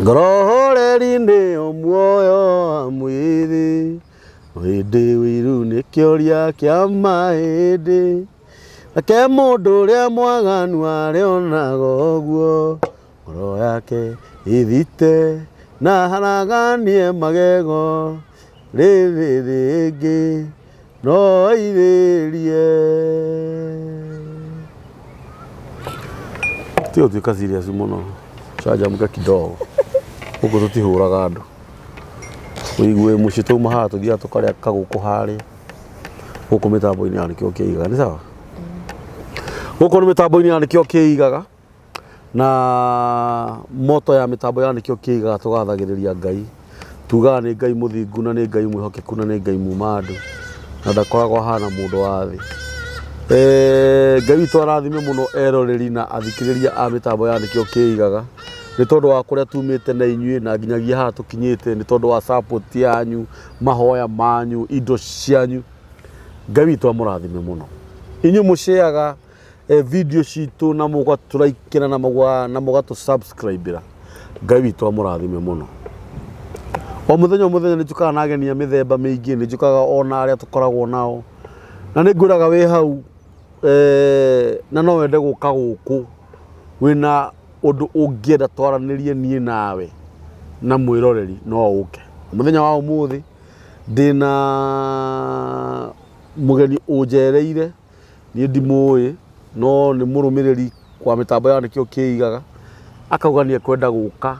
Ngoro horeri nĩyo muoyo wa mwĩrĩ, hĩndĩ ũiru nĩ kĩoria kĩa mahĩndĩ. Nake mũndũ ũrĩa mwaganu arĩonaga ũguo, ngoro yake ĩthite na haraganie magego, rĩrĩ rĩngĩ no airĩrie. Tiga gũtuĩka serious mũno, canjamũke kidogo. Gũkũ tũtihũraga andũ. Ũigue mũciĩ twauma haha tũthiaga tũkarĩa kagũkũ harĩa. Gũkũ mĩtambo-inĩ ya nĩkĩo kĩigaga, nĩ sawa? Gũkũ nĩ mĩtambo-inĩ ya nĩkĩo kĩigaga. Na moto ya mĩtambo ya nĩkĩo kĩigaga tũgathagĩrĩria Ngai. Tugaga nĩ Ngai mũthingu na nĩ Ngai mwĩhokeku na nĩ Ngai muma andũ na ndakoragwo ahana mũndũ wa thĩ. Ngai witũ arathime mũno eroreri na athikĩrĩria a mĩtambo ya nĩkĩo kĩigaga nĩ tondũ wa kũrĩa tumĩte na inyuĩ na nginyagia haha tũkinyĩte nĩ tondũ wa support yanyu, mahoya manyu, indo cianyu. Ngai witũ amũrathime mũno. Inyuĩ mũceaga video citũ na mũgatũraikĩra na na mũgatũ subscribe ra. Ngai witũ amũrathime mũno. O mũthenya o mũthenya nĩ njũkaga na ageni a mĩthemba mĩingĩ, nĩ njũkaga ona arĩa tũkoragwo nao. Na nĩ ngwĩraga wĩ hau na no wende gũka gũkũ wĩna ũndũ ũngĩenda twaranĩrie niĩ nawe na mwĩroreri no ũke. Mũthenya wa ũmũthĩ ndĩna mũgeni ũnjereire. Niĩ ndimũĩ no nĩ mũrũmĩrĩri wa mĩtambo ya nĩkĩo kĩigaga, akauga nĩ ekwenda gũka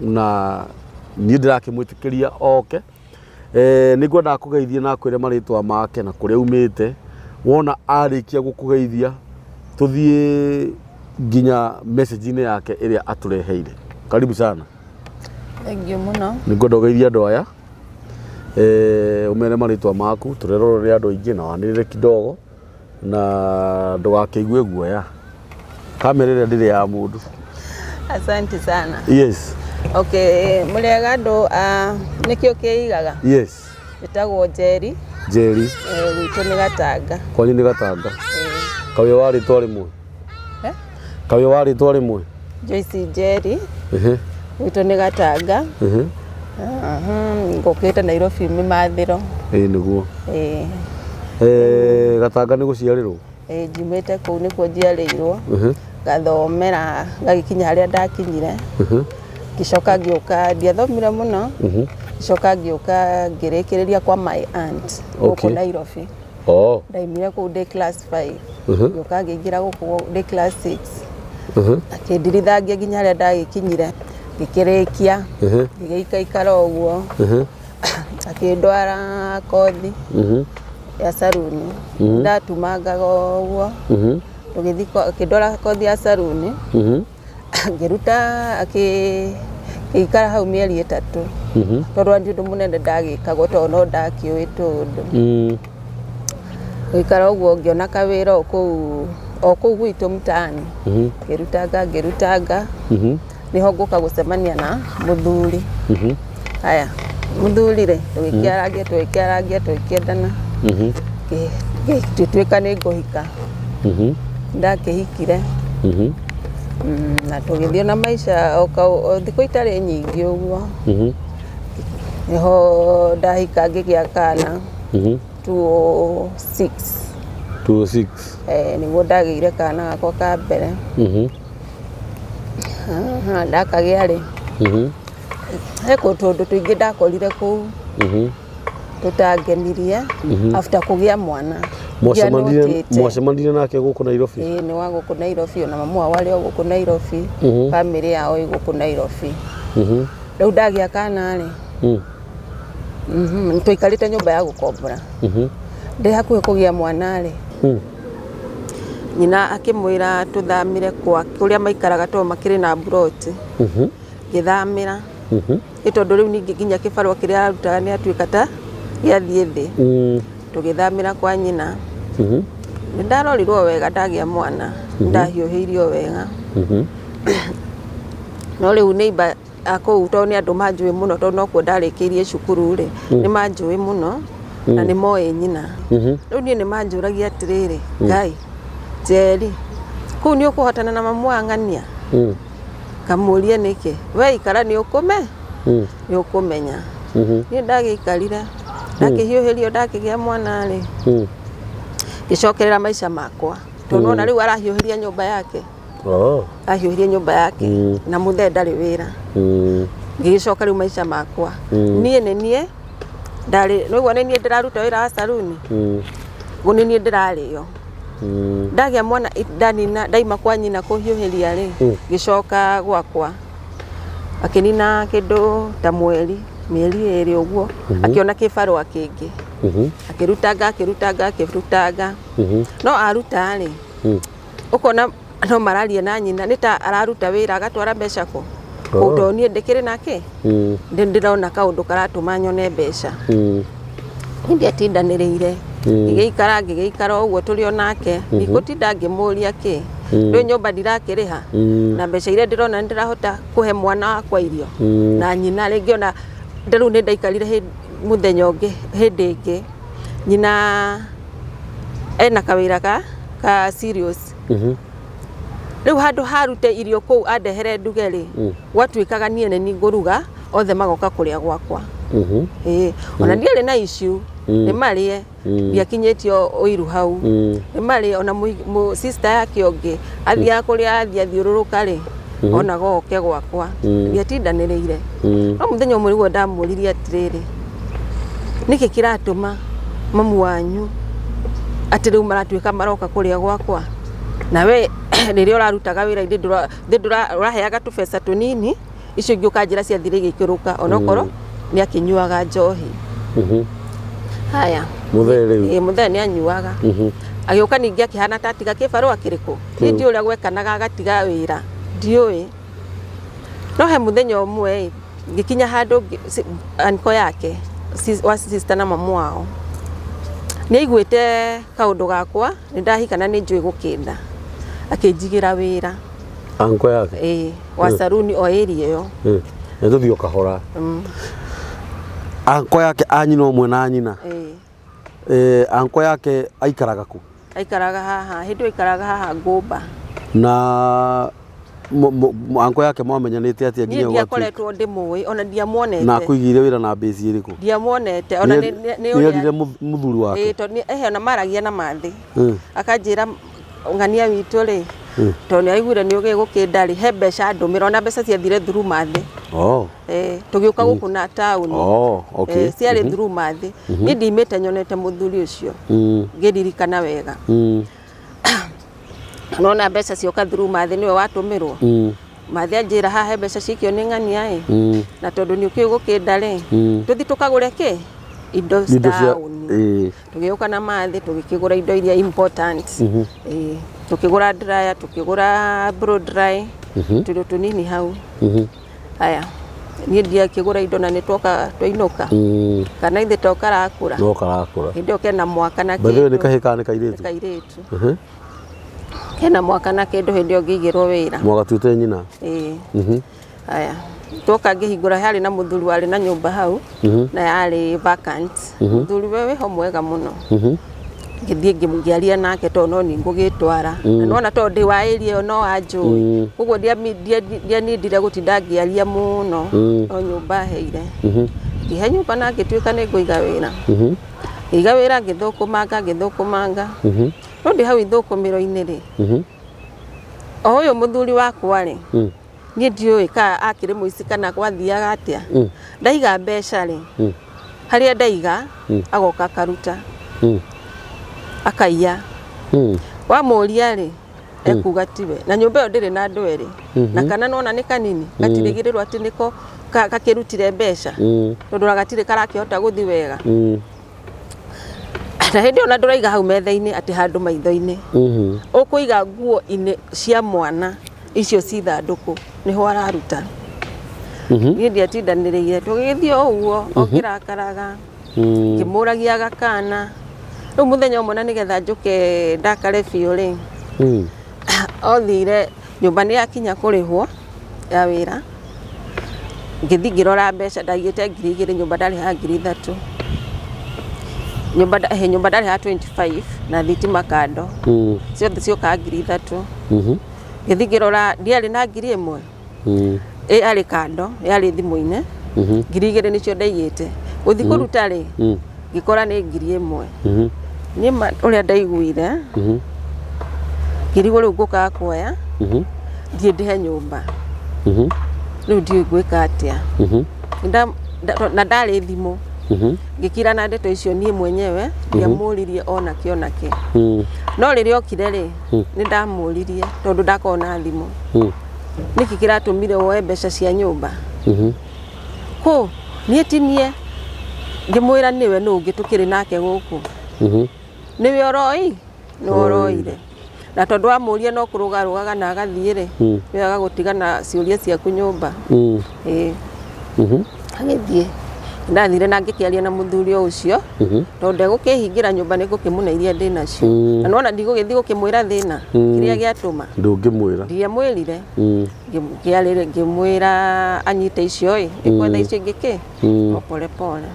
na niĩ ndĩrakĩmwĩtĩkĩria oke. Nĩ ngwenda akũgeithie na akwĩre marĩtwa make na kũrĩa aumĩte. Wona arĩkia gũkũgeithia tũthiĩ nginya message -inĩ yake ĩrĩa atũreheire. Karibu sana. Thengiũ mũno. Nĩ ngwenda ũgeithie andũ aya, ũmere marĩtwa maku, tũrerorere andũ aingĩ na wanĩrĩre kidogo na ndũgakĩigue guoya. Kamera ĩrĩa ndĩrĩ ya mũndũ. Asante sana. Yes. Okay, mũrĩega andũ a nĩkĩo kĩigaga? Yes. Njĩtagwo Njeri. Njeri. Gwitũ nĩ Gatanga. Kwanyu nĩ Gatanga. Kawĩ wa rĩtwa rĩmwe? Eh? Kawĩ wa rĩtwa rĩmwe? Joyce Njeri. Gwitũ nĩ Gatanga. Ngũkĩte Nairobi mĩmathĩro. Ĩĩ nĩguo. Ĩĩ. Gatanga nĩ gũciarĩrwo? Ĩĩ njumĩte kũu nĩkuo njiarĩirwo. Ngathomera ngagĩkinya harĩa ndakinyire. Ngĩcoka ngĩũka, ndiathomire mũno, ngĩcoka ngĩũka ngĩrĩkĩrĩria kwa my aunt gũkũ Nairobi. Oh. Ndaimire kũu ndĩ class 5. Ngĩũka ngĩingĩra gũkũ ndĩ class 6. Akĩndirithangia nginya harĩa ndagĩkinyire, ngĩkĩrĩkia, ngĩgĩikaikara ũguo. Akĩndwara kothi ya saruni. Ndatumangaga ũguo. Tũgĩthiĩ akĩndwara kothi ya saruni. Ngĩruta ngĩikara hau mĩeri 3. Tondũ ndi ũndũ mũnene ndagĩkagwo tondũ no ndakĩũĩ tũũndũ. Gũikara ũguo ngĩona kawĩra o kũu gwitũ mtaani. Ngĩrutanga ngĩrutanga, nĩho ngũka gũcemania na mũthuri. Haya, mũthuri rĩ, tũgĩkĩarangia tũgĩkĩarangia tũgĩkĩendana, ngĩtuĩka nĩ ngũhika. Ndakĩhikire na tũgĩthiĩ na maica o thikũ itarĩ nyingĩ ũguo, nĩho ndahika ngĩgĩa kana 206. 206. Nĩguo ndagĩire kana gakwa ka mbere. Ndakagĩa rĩ, he tũũndũ tũingĩ ndakorire kũu tũtangenirie after kũgĩa mwana. Mwacemanirie nake gũkũ Nairobi? Ĩĩ nĩ wa gũkũ Nairobi, ona mamu wao arĩ o gũkũ Nairobi, bamĩrĩ yao ĩ gũkũ Nairobi. Rĩu ndagĩa kana rĩ, twaikarĩte nyũmba ya gũkombora. Ndĩ hakuhĩ kũgĩa mwana rĩ, nyina akĩmwĩra tũthamĩre kwa kũrĩa maikaraga tondũ makĩrĩ na mburoti. Ngĩthamĩra. Nĩ tondũ rĩu ningĩ nginya kĩbarũa kĩrĩa ararutaga nĩ atuĩka ta gĩathiĩ thĩ. Tũgĩthamĩra kwa nyina. Nĩ ndarorirwo wega ndagĩa mwana, nĩ ndahiũhĩirio wega. No rĩu neighbour a kũu tondũ nĩ andũ manjũĩ mũno tondũ nokuo ndarĩkĩirie cukuru rĩ, nĩ manjũĩ mũno na nĩ moĩ nyina. Rĩu niĩ nĩ manjũragia atĩrĩrĩ, Ngai, Njeri, kũu nĩ ũkũhotana na mamu wa ng'ania? Kamũrie nĩkĩ we ikara nĩ ũkũme nĩ ũkũmenya. Niĩ ndagĩikarire ndakĩhiũhĩrio ndakĩgĩa mwana rĩ, ngĩcokerera maica makwa tondũ nona rĩu arahiũhĩria nyũmba yake. Oh. Ahiũhĩria nyũmba yake na mũthee ndarĩ wĩra. Ngĩgĩcoka rĩu maica makwa. Niĩ nĩ niĩ ndarĩ nĩguo nĩ niĩ ndĩraruta wĩra wa saruni, guo nĩ niĩ ndĩrarĩo. Ndagĩa mwana ndanina ndaima kwa nyina kũhiũhĩria rĩ, ngĩcoka gwakwa akĩnina kĩndũ ta mweri mĩeri 2 ũguo, akĩona kĩbarũa kĩngĩ, akĩrutanga akĩrutanga akĩrutanga. No aruta rĩ, ũkona no mararia na nyina nĩ ta araruta wĩra agatwara mbeca kũ Oh. tondũ niĩ ndĩkĩrĩ nake ndĩrona kaũndũ karatũma nyone mbeca. Niĩ ndiatindanĩrĩire, ngĩgĩikara ngĩgĩikara ũguo tũrĩ o nake, ndikũtinda ngĩmũria kĩ rĩu nyũmba ndirakĩrĩha na mbeca iria ndĩrona nĩ ndĩrahota kũhe mwana wakwa irio na nyina rĩngĩ ona rĩu nĩ ndaikarire mũthenya ũngĩ hĩndĩ ĩngĩ nyina ena kawĩra ka serious. Rĩu handũ harute irio kũu andehere nduge rĩ, gwatuĩkaga niĩ nĩ niĩ ngũruga othe magoka kũrĩa gwakwa. Ĩĩ ona ndiarĩ na issue, nĩ marĩe, ndiakinyĩtio ũiru hau, nĩ marĩe. Ona sister yake ũngĩ athiaga kũrĩa athiĩ athiũrũrũka rĩ, ona goke gwakwa, ndiatindanĩrĩire. No mũthenya ũmwe nĩguo ndamũririe atĩrĩrĩ, nĩkĩ kĩratũma mamu wanyu atĩ rĩu maratuĩka maroka kũrĩa gwakwa, na we rĩrĩa ũrarutaga wĩra ithe ũraheaga tũbeca tũnini, icio ingĩ ũkanjĩra ciathire igĩikũrũka, onokorwo nĩ akĩnyuaga njohi. Haya. Mũthee rĩu. Ĩĩ mũthee nĩ anyuaga. Agĩũka ningĩ akĩhana ta atiga kĩbarũa kĩrĩkũ, niĩ ndiũĩ ũrĩa gwekanaga agatiga wĩra, ndiũĩ. No he mũthenya ũmwe ĩ, ngĩkinya handũ anko yake wa sister na mamu wao nĩ aiguĩte kaũndũ gakwa nĩ ndahika na nĩ njũĩ gũkĩnda, akĩnjigĩra wĩra. Anko yake. Ĩĩ wa saruni o area ĩyo. Nĩ tũthiĩ o kahora. Anko yake a nyina ũmwe na nyina. Ĩĩ. Anko yake aikaraga kũ? Aikaraga haha, hĩndĩ ĩyo aikaraga haha Ngũmba. Na anko yake mwamenyanĩte atĩa Niĩ nginya ũgatuĩka? ndiakoretwo ndĩmũĩ ona ndiamuonete. Na akũigĩire wĩra na mbĩci ĩrĩkũ? Ndiamuonete ona nĩ Nĩ erire mũthuri wake? Ĩĩ tondũ ehe ona maragia na mathĩ. Akanjĩra ng'ania witũ rĩ, tondũ nĩ aiguire nĩ ũgĩ gũkĩnda rĩ, he mbeca ndũmĩra, ona mbeca ciathire through mathĩ. Oh. Tũgĩũka gũkũ na taũni. Oh, okay. Ciarĩ through mathĩ. Niĩ ndimĩte nyonete mũthuri ũcio. Ngĩririkana wega. Nona mbeca cioka through mathĩ nĩwe watũmĩrwo. Mathĩ anjĩra haha he mbeca cikio nĩ ng'ania ĩ. Na tondũ nĩ ũkĩũĩ gũkĩnda rĩ, tũthiĩ tũkagũre kĩ? Indo taũni. Tũgĩũka na mathĩ tũgĩkĩgũra indo iria important. Ĩĩ tũkĩgũra dryer, tũkĩgũra blow dry, tũindo tũnini hau. Haya, niĩ ndiakĩgũra indo na nĩ twoka twainũka. Kana ithe to karakũra. No karakũra. Hĩndĩ ĩyo kena mwaka na By the way nĩ kĩndũ. kahĩĩ kana nĩ kairĩtu? Nĩ kairĩtu. Kena mwaka na kĩndũ hĩndĩ ĩyo ngĩigĩrwo wĩra. Mwagatuĩte nyina? Ĩĩ. Haya, twoka ngĩhingũra harĩ na mũthuri warĩ na nyũmba hau na yarĩ vacant. Mũthuri we wĩho mwega mũno. Ngĩthiĩ ngĩaria nake tondũ no niĩ ngũgĩtwara. Na nĩwona tondũ ndĩ wa area ĩyo no anjũĩ. Koguo ndianindire gũtinda ngĩaria mũno, no nyũmba aheire. Ngĩhe nyũmba na ngĩtuĩka nĩ ngũiga wĩra. Ngĩiga wĩra ngĩthũkũmanga ngĩthũkũmanga. No ndĩ hau ithũkũmĩro-inĩ rĩ, o ũyũ mũthuri wakwa rĩ, niĩ ndiũĩ kana akĩrĩ mũici kana gwathiaga atĩa. Ndaiga mbeca rĩ, harĩa ndaiga agoka akaruta, akaiya. Wamũria rĩ, ekuga tiwe. Na nyũmba ĩyo ndĩrĩ na andũ erĩ. Na kana nona nĩ kanini, gatirĩgĩrĩrwo atĩ nĩko gakĩrutire mbeca. Tondũ ona gatirĩ karakĩhota gũthiĩ wega. Na hĩndĩ ĩyo ona ndũraiga hau metha-inĩ atĩ handũ maitho-inĩ. Ũkũiga nguo-inĩ cia mwana icio ci ithandũkũ nĩho araruta. Niĩ ndiatindanĩrĩire, tũgĩgĩthiĩ o ũguo o ngĩrakaraga, ngĩmũragia gakana. Rĩu mũthenya ũmwe na nĩgetha njũke ndakare biũ rĩ, othire nyũmba nĩ yakinya kũrĩhwo ya wĩra, ngĩthiĩ ngĩrora mbeca ndaigĩte 2,000 nyũmba ndarĩhaga 3,000. Nyũmba nyũmba ndarĩhaga 25 na thitima kando. Ciothe ciokaga 3,000. Ngĩthiĩ ngĩrora ndiarĩ na 1,000. Ĩ yarĩ kando, yarĩ thimũ-inĩ. 2000 nĩcio ndaigĩte gũthiĩ kũruta rĩ, ngĩkora nĩ 1000. Niĩ ma ũrĩa ndaiguire, ngĩrigwo rĩu ngũkaga kuoya thiĩ ndĩhe nyũmba, rĩu ndiũĩ ngwĩka atĩa. Na ndarĩ thimũ, ngĩkira na ndeto icio niĩ mwenyewe ndiamũririe ona kĩ ona kĩ. No rĩrĩa okire rĩ, nĩ ndamũririe tondũ ndakorwo na thimũ, nĩkĩ kĩratũmire woe mbeca cia nyũmba? Kũ niĩ ti niĩ. Ngĩmwĩra nĩwe, nũ ũngĩ tũkĩrĩ nake gũkũ? Nĩwe ũroi, nĩwe ũroire. Na tondũ wamũria no kũrũgarũgaga na agathiĩ rĩ, nĩwe agagũtiga na ciũria ciaku nyũmba. Ĩĩ, agĩthiĩ. Ndathire na ngĩkĩaria na mũthuri o ũcio, tondũ ndegũkĩhingĩra nyũmba, nĩ ngũkĩmũne iria ndĩ nacio. Na nona ndigũgĩthiĩ gũkĩmwĩra thĩna kĩrĩa gĩatũma. Ndũngĩmwĩra. Ndiamwĩrire. Ngĩmwĩra anyite icio ĩ, ngĩkwetha icio ingĩ kĩ o pole pole.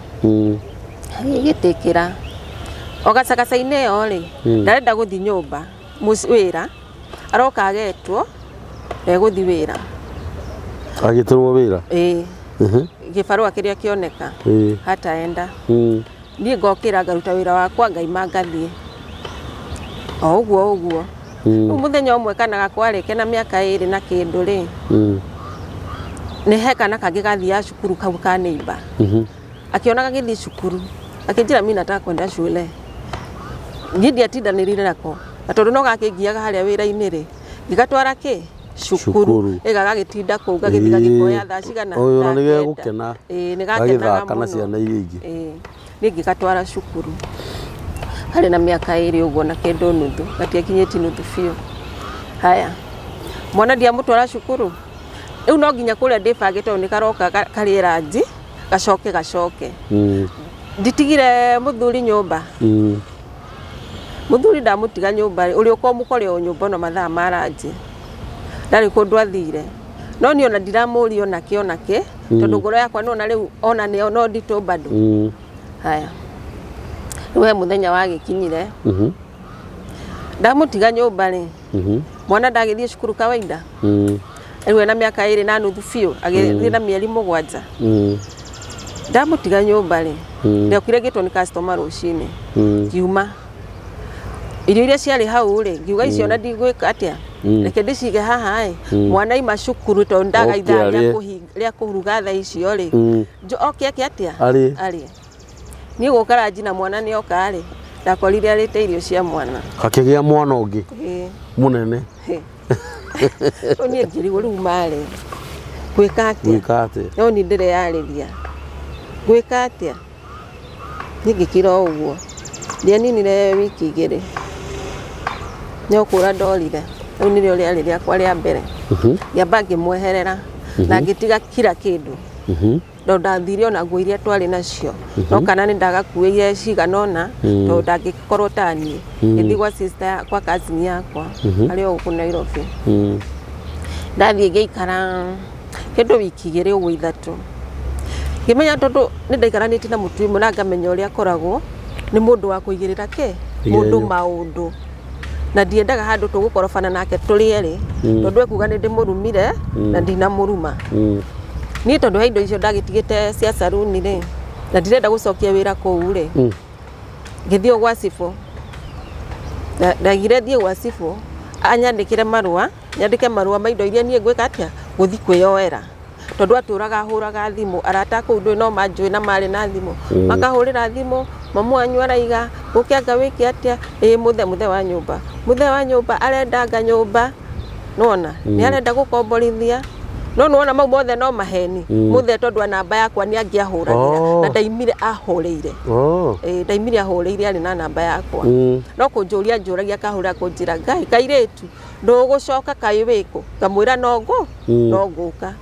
Agĩgĩtĩkĩra o gacagaca-inĩ ĩyo rĩ, ndarenda gũthiĩ nyũmba wĩra, aroka agetwo ndegũthiĩ wĩra. Agĩtĩrwo wĩra? Ĩĩ. Gĩbarũa kĩrĩa kĩoneka hataenda. Niĩ ngokĩra ngaruta wĩra wakwa, ngaima ngathiĩ o ũguo ũguo. Rĩu mũthenya ũmwe kana gakwa rĩ, kena mĩaka 2 na kĩndũ rĩ, nĩ he kana kangĩ gathiaga cukuru kau ka neighbor. Akĩona gagĩthiĩ cukuru, akĩnjĩra, "Mi nataka kwenda shule." Niĩ ndiatindanĩrire nako, na tondũ no gakĩngiaga harĩa wĩra-inĩ rĩ, ngĩgatwara kĩ cukuru. Cukuru. Ĩ gagagĩtinda kũu, gagĩthiĩ gagĩkoya thaa cigana? Ũyũ ona Thaa nĩ 9. gegũkena. Ĩĩ, nĩ gakenaga gagĩthaka na mũno. Ciana iria ingĩ. Ĩĩ, niĩ ngĩgatwara cukuru harĩ na mĩaka 2 ũguo na kĩndũ nuthu, gatiakinyĩtie nuthu biũ. Haya, mwana ndiamũtwara cukuru, rĩu no nginya kũrĩa ndĩbangĩte, tondũ nĩ karoka karĩe ranji, gacoke gacoke. Nditigire mũthuri nyũmba. Mũthuri ndamũtiga nyũmba rĩ, ũrĩa ũka ũmũkore o nyũmba ona mathaa ma ranji, ndarĩ kũndũ athire. No niĩ ona ndiramũria ona kĩ ona kĩ, tondũ ngoro yakwa nona rĩu ona nĩ no nditũ bado. Haya, rĩu he mũthenya wagĩkinyire, ndamũtiga nyũmba rĩ, mwana ndagĩthiĩ cukuru kawaida. Rĩu ena mĩaka 2 na nuthu biũ, agĩthiĩ na mĩeri 7. Ndamũtiga nyũmba rĩ, ndokire ngĩtwo nĩ customer rũcinĩ. Ngiuma irio iria ciarĩ hau rĩ, ngiuga icio ona ndigwĩka atĩa, reke ndĩcige haha ĩ, mwana aima cukuru, tondũ ndaga Oke ithaa rĩa arĩe. rĩa kũruga thaa icio rĩ, oke ake atĩa? Arĩe. Arĩe. Niĩ gũka ranji na mwana nĩ oka rĩ, ndakorire arĩte irio cia mwana. Hakĩgĩa mwana ũngĩ Ĩĩ. mũnene. Rĩu niĩ ngĩrigwo rĩu marĩ gwĩka atĩa? Gwĩka atĩa? No niĩ ndĩreyarĩria gwĩka atĩa? Niĩ ngĩkira o ũguo, ndianinire wiki 2 no kũra ndorire. Rĩu nĩrĩo rĩarĩ rĩakwa rĩa mbere. Ngĩamba ngĩmweherera na ngĩtiga kila kĩndũ, tondũ ndathire ona nguo iria twarĩ nacio, no kana nĩ ndagakuĩire cigana ũna, tondũ ndangĩkorwo taniĩ. Ngĩthiĩ gwa sister, kwa cousin yakwa arĩ o gũkũ Nairobi. Ndathiĩ ngĩikara kĩndũ wiki 2 ũguo 3, ngĩmenya tondũ nĩ ndaikaranĩtie na mũtui ũmwe na ngamenya ũrĩa akoragwo nĩ mũndũ wa kũigĩrĩra kĩ mũndũ Igenyo. maũndũ, na ndiendaga handũ tũgũkorobana nake tũrĩ erĩ, tondũ ekuga nĩ ndĩmũrumire na ndinamũruma. Niĩ tondũ he indo icio ndagĩtigĩte cia saruni rĩ, na ndirenda gũcokia wĩra kũu rĩ, ngĩthiĩ o gwa cibũ. Ndaigire thiĩ gwa cibũ anyandĩkĩre marũa, nyandĩke marũa ma indo iria niĩ ngwĩka atĩa, gũthiĩ kwĩyoera, tondũ atũraga ahũraga thimũ arata kũu ndũĩ no manjũĩ na marĩ na thimũ, makahũrĩra thimũ, "Mamu wanyu araiga gũke anga wĩke atĩa?" Ĩĩ, mũthe mũthe wa nyũmba, mũthe wa nyũmba arendanga nyũmba, nĩwona nĩ arenda gũkomborithia, no nĩwona mau mothe no maheni. Mũthe tondũ a namba yakwa nĩ angĩahũragĩra. Na ndaimire ahũrĩire. Ĩĩ, ndaimire ahũrĩire, arĩ na namba yakwa. No kũnjũria njũragia, akahũra kũnjĩra, "Ngai kairĩtu ndũgũcoka, kaĩ wĩkũ?" Ngamwĩra no ngũ no ngũka.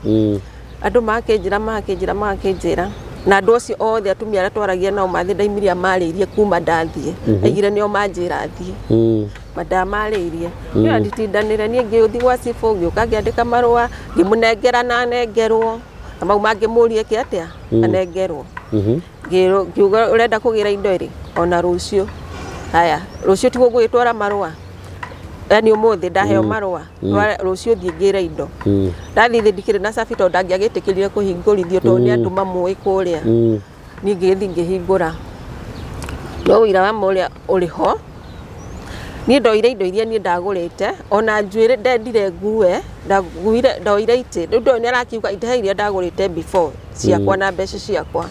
Andũ makĩnjĩra makĩnjĩra makĩnjĩra, na andũ acio othe atumia arĩa twaragia nao mathĩ ndaimiria marĩirie kuma ndathiĩ, aigire nĩo manjĩra thiĩ. Mandamarĩirie niĩ nditindanĩre. Niĩ ngĩũthi gwa cibũ, ngĩũka ngĩandĩka marũa, ngĩmũnengera na anengerwo, na mau mangĩmũrie ke atĩa anengerwo. Ngiuga ũrenda kũgĩra indo ĩrĩ ona rũciũ. Haya, rũciũ tiguo ngũgĩtwara marũa. Yani ũmũthĩ ndaheo marũa, rũciũ thiĩ ngĩre indo. Ndathiĩ thĩ ndikĩrĩ na cabi tondũ ndangĩagĩtĩkĩrire kũhingũrithio tondũ nĩ andũ mamũĩ kũrĩa. Niĩ ngĩgĩthiĩ ngĩhingũra, no ũira wa ma ũrĩa ũrĩ ho, niĩ ndoire indo iria niĩ ndagũrĩte, ona njuĩrĩ ndendire ngue, ndaguire, ndoire itĩ. Rĩu ndoĩ nĩ arakiuga ite he iria ndagũrĩte before ciakwa na mbeca ciakwa,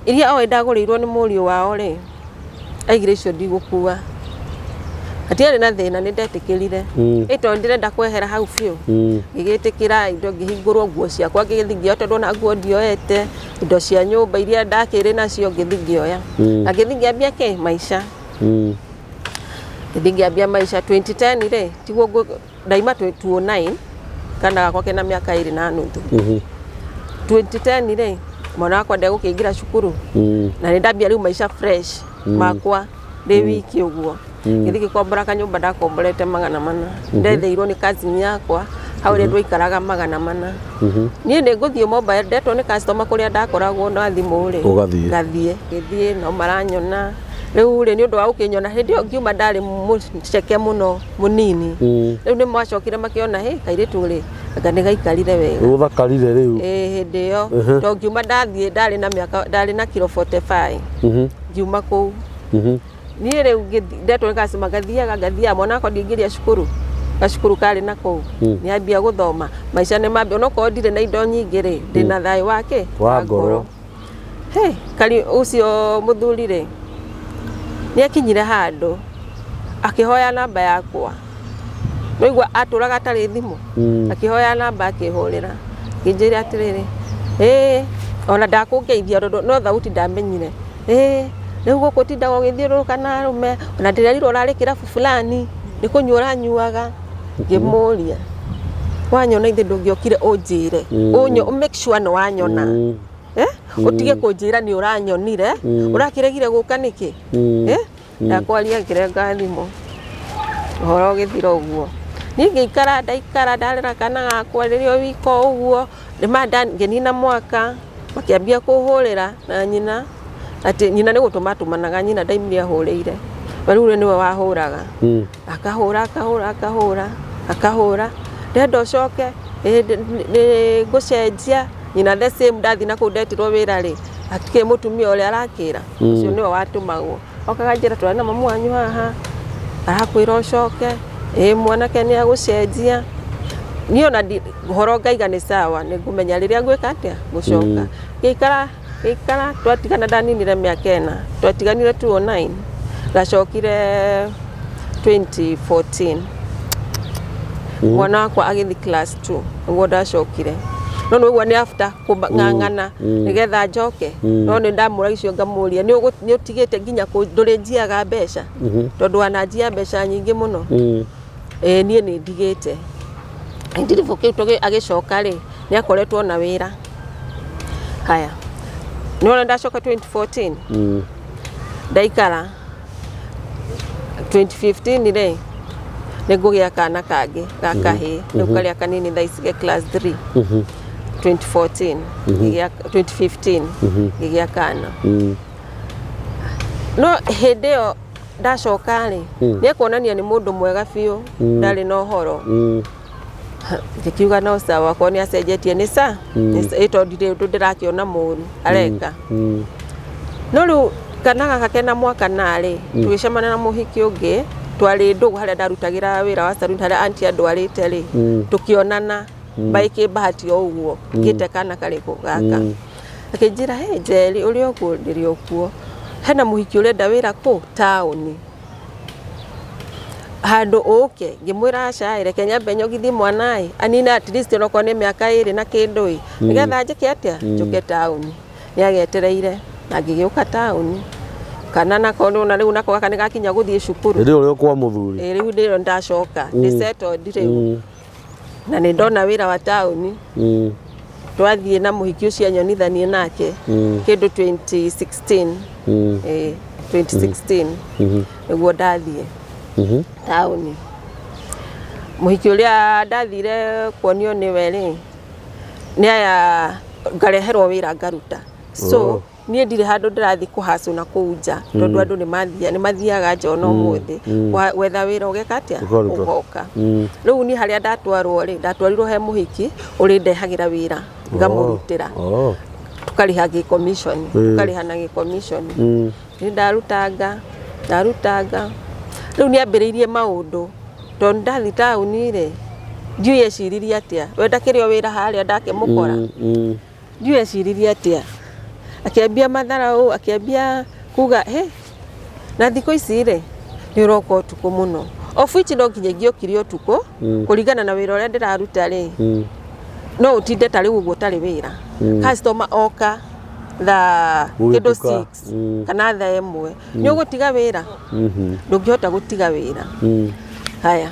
iria oĩ ndagũrĩirwo nĩ mũriũ wao rĩ, aigire icio ndigũkua. Hatiarĩ na thĩna, nĩ ndetĩkĩrire. Ĩ tondũ ndĩrenda kwehera hau biũ, ngĩgĩtĩkĩra indo, ngĩhingũrwo nguo ciakwa, ngĩgĩthiĩ ngĩoya, tondũ ona nguo ndioete, indo cia nyũmba iria ndakĩrĩ nacio ngĩthiĩ ngĩoya, na ngĩthiĩ ngĩambia kĩ maica. Ngĩthiĩ ngĩambia maica 2010 rĩ, tiguo ndaima 2009, kana gakwa kena mĩaka 2.5. 2010 rĩ, mwana wakwa ndegũkĩingĩra cukuru, na nĩ ndambia rĩu maica fresh makwa ndĩ wiki ũguo. Ngĩthiĩ ngĩkombora kanyũmba ndakomborete 400, ndetheirwo nĩ cousin yakwa hau ũrĩa twaikaraga 400. Niĩ nĩ ngũthiĩ mobile, ndetwo nĩ customer kũrĩa ndakoragwo na thimũ rĩ, Ũgathiĩ. Ngathiĩ, ngĩthiĩ no maranyona rĩu rĩ, nĩ ũndũ wa gũkĩnyona hĩndĩ ĩyo ngiuma ndarĩ mũceke mũno mũnini. Rĩu nĩ macokire makĩona hĩ kairĩtu rĩ, anga nĩ gaikarire wega. Ũthakarire rĩu. Ĩĩ, hĩndĩ ĩyo to ngiuma ndathiĩ ndarĩ na mĩaka, ndarĩ na kiro 45 ngiuma kũu. Niĩ rĩu ndetwo nĩ customer, ngathiaga ngathiaga, mwana wakwa ndingĩria cukuru, gacukuru karĩ na kũu, nĩ ambia gũthoma, maica nĩ mambia, onokorwo ndirĩ na indo nyingĩ rĩ, ndĩna thayũ wake wa ngoro. He kari ũcio mũthuri rĩ, nĩ akinyire handũ akĩhoya namba yakwa, nĩigua atũraga atarĩ thimũ. Akĩhoya namba, akĩhũrĩra, akĩnjĩra atĩrĩrĩ, ĩĩ ona ndakũngeithia tondũ no thauti ndamenyire, ĩĩ rĩu gũkũ ũtindaga ũgĩthiũrũrũka na arũme, ona ndĩrerirwo ũrarĩ kĩrabu fulani, nĩ kũnyua ũranyuaga. Ngĩmũria, wanyona ithe ndũngĩokire ũnjĩre, ũnyo make sure nĩ wanyona, eh, ũtige kũnjĩra nĩ ũranyonire, ũrakĩregire gũka nĩkĩ? Eh, ndakwaria ngĩrenga thimũ, ũhoro ũgĩthira ũguo. Niĩ ngĩikara, ndaikara ndarera kana gakwa rĩrĩa wiko ũguo nĩma ngĩnina mwaka, makĩambia kũhũrĩra na nyina, atĩ nyina nĩ gũtũma atũmanaga, nyina ndaimire ahũrĩire we, rĩu nĩwe wahũraga. Akahũra, akahũra, akahũra, akahũra, ndenda ũcoke, nĩ ngũcenjia. Nyina the same, ndathiĩ na kũu ndetirwo wĩra rĩ, hatikĩrĩ mũtumia ũrĩa arakĩra, ũcio nĩwe watũmagwo, okaga njĩra twarĩ na mamu wanyu haha, arakwĩra ũcoke, ĩ mwanake nĩ agũcenjia. Niĩ ona ũhoro ngaiga nĩ sawa, nĩ ngũmenya rĩrĩa ngwĩka atĩa ngũcoka. Ngĩikara, ngĩikara, twatigana ndaninire mĩaka 4, twatiganire 2009, ndacokire 2014, mwana wakwa agĩthiĩ class 2 nĩguo ndacokire, no nĩ ũguo nĩ after kũng'ang'ana nĩgetha njoke, no nĩ ndamũra icio ngamũria, nĩ ũtigĩte nginya ndũrĩ njiaga mbeca, tondũ wananjia mbeca nyingĩ mũno. Ĩĩ niĩ nĩ ndigĩte ndiribũ kĩu agĩcoka rĩ, nĩ akoretwo na wĩra. Haya, nĩwona ndacoka 2014, ndaikara 2015 rĩ, nĩ ngũgĩa kana kangĩ ga kahĩĩ, rĩu karĩa kanini thaa ici ge class 3. 2014 ngĩgĩa, 2015 ngĩgĩa kana. No hĩndĩ ĩyo ndacoka rĩ, nĩ ekuonania nĩ mũndũ mwega biũ, ndarĩ na ũhoro. Ngĩkiuga no sawa, akorwo nĩ acenjetie nĩ sa ĩ tondũ ndirĩ ũndũ ndĩrakĩona mũru areka. No rĩu kana gaka kena mwaka narĩ, tũgĩcemania na mũhiki ũngĩ twarĩ ndũgũ harĩa ndarutagĩra wĩra wa salon, harĩa auntie andwarĩte rĩ, tũkĩonana by kĩbahati o ũguo, ngĩte kana karĩkũ gaka, akĩnjĩra, "He Njeri, ũrĩ ũguo ndĩrĩ ũkuo, hena mũhiki ũrenda wĩra kũ taũni handũ ũke." Ngĩmwĩra, "Aca, reke nyambe nyongithie mwana ĩ, anine at least onokorwo nĩ mĩaka 2 na kĩndũ ĩ, nĩgetha njĩke atĩa, njũke taũni." Nĩ agetereire na ngĩgĩũka taũni, kana nako nĩwona rĩu nako gaka nĩ gakinya gũthiĩ cukuru. Hĩndĩ ĩyo ũrĩ o kwa mũthuri. Ĩ rĩu ndĩro ndacoka ndĩ settled rĩu, na nĩ ndona wĩra wa taũni. Twathiĩ na mũhiki ũcio anyonithanie nake kĩndũ 2016. Ĩ 2016 nĩguo ndathiĩ taũni. Mũhiki ũrĩa ndathire kuonio nĩwe rĩ, nĩ aya ngareherwo wĩra ngaruta, so Oh. Niĩ ndirĩ handũ ndĩrathiĩ kũhacũ na kũu nja, tondũ andũ nĩ mathiaga nja ona ũmũthĩ gwetha wĩra, ũgeka atĩa? Ũkaruta. Ũgoka. Rĩu niĩ harĩa ndatwarwo rĩ, ndatwarirwo he mũhiki ũrĩ ndehagĩra wĩra ngamũrutĩra. Tũkarĩha gĩ-commission, tũkarĩha na gĩ-commission. Nĩ ndarutanga, ndarutanga. Rĩu nĩ ambĩrĩirie maũndũ, tondũ ndathiĩ taũni rĩ, ndiũĩ eciririe atĩa, we ndakĩrĩ o wĩra harĩa ndakĩmũkora. Ndiũĩ eciririe atĩa, akĩambia matharaũ, akĩambia kuga he na thikũ ici rĩ, nĩ ũroka ũtukũ mũno, of which no nginya ingĩokire ũtukũ kũringana na wĩra ũrĩa ndĩraruta rĩ. No ũtinde ta rĩu ũguo ũtarĩ wĩra, customer oka thaa kĩndũ Gũgĩtuka. 6 kana thaa 1, nĩ ũgũtiga wĩra? Ndũngĩhota gũtiga wĩra. Haya,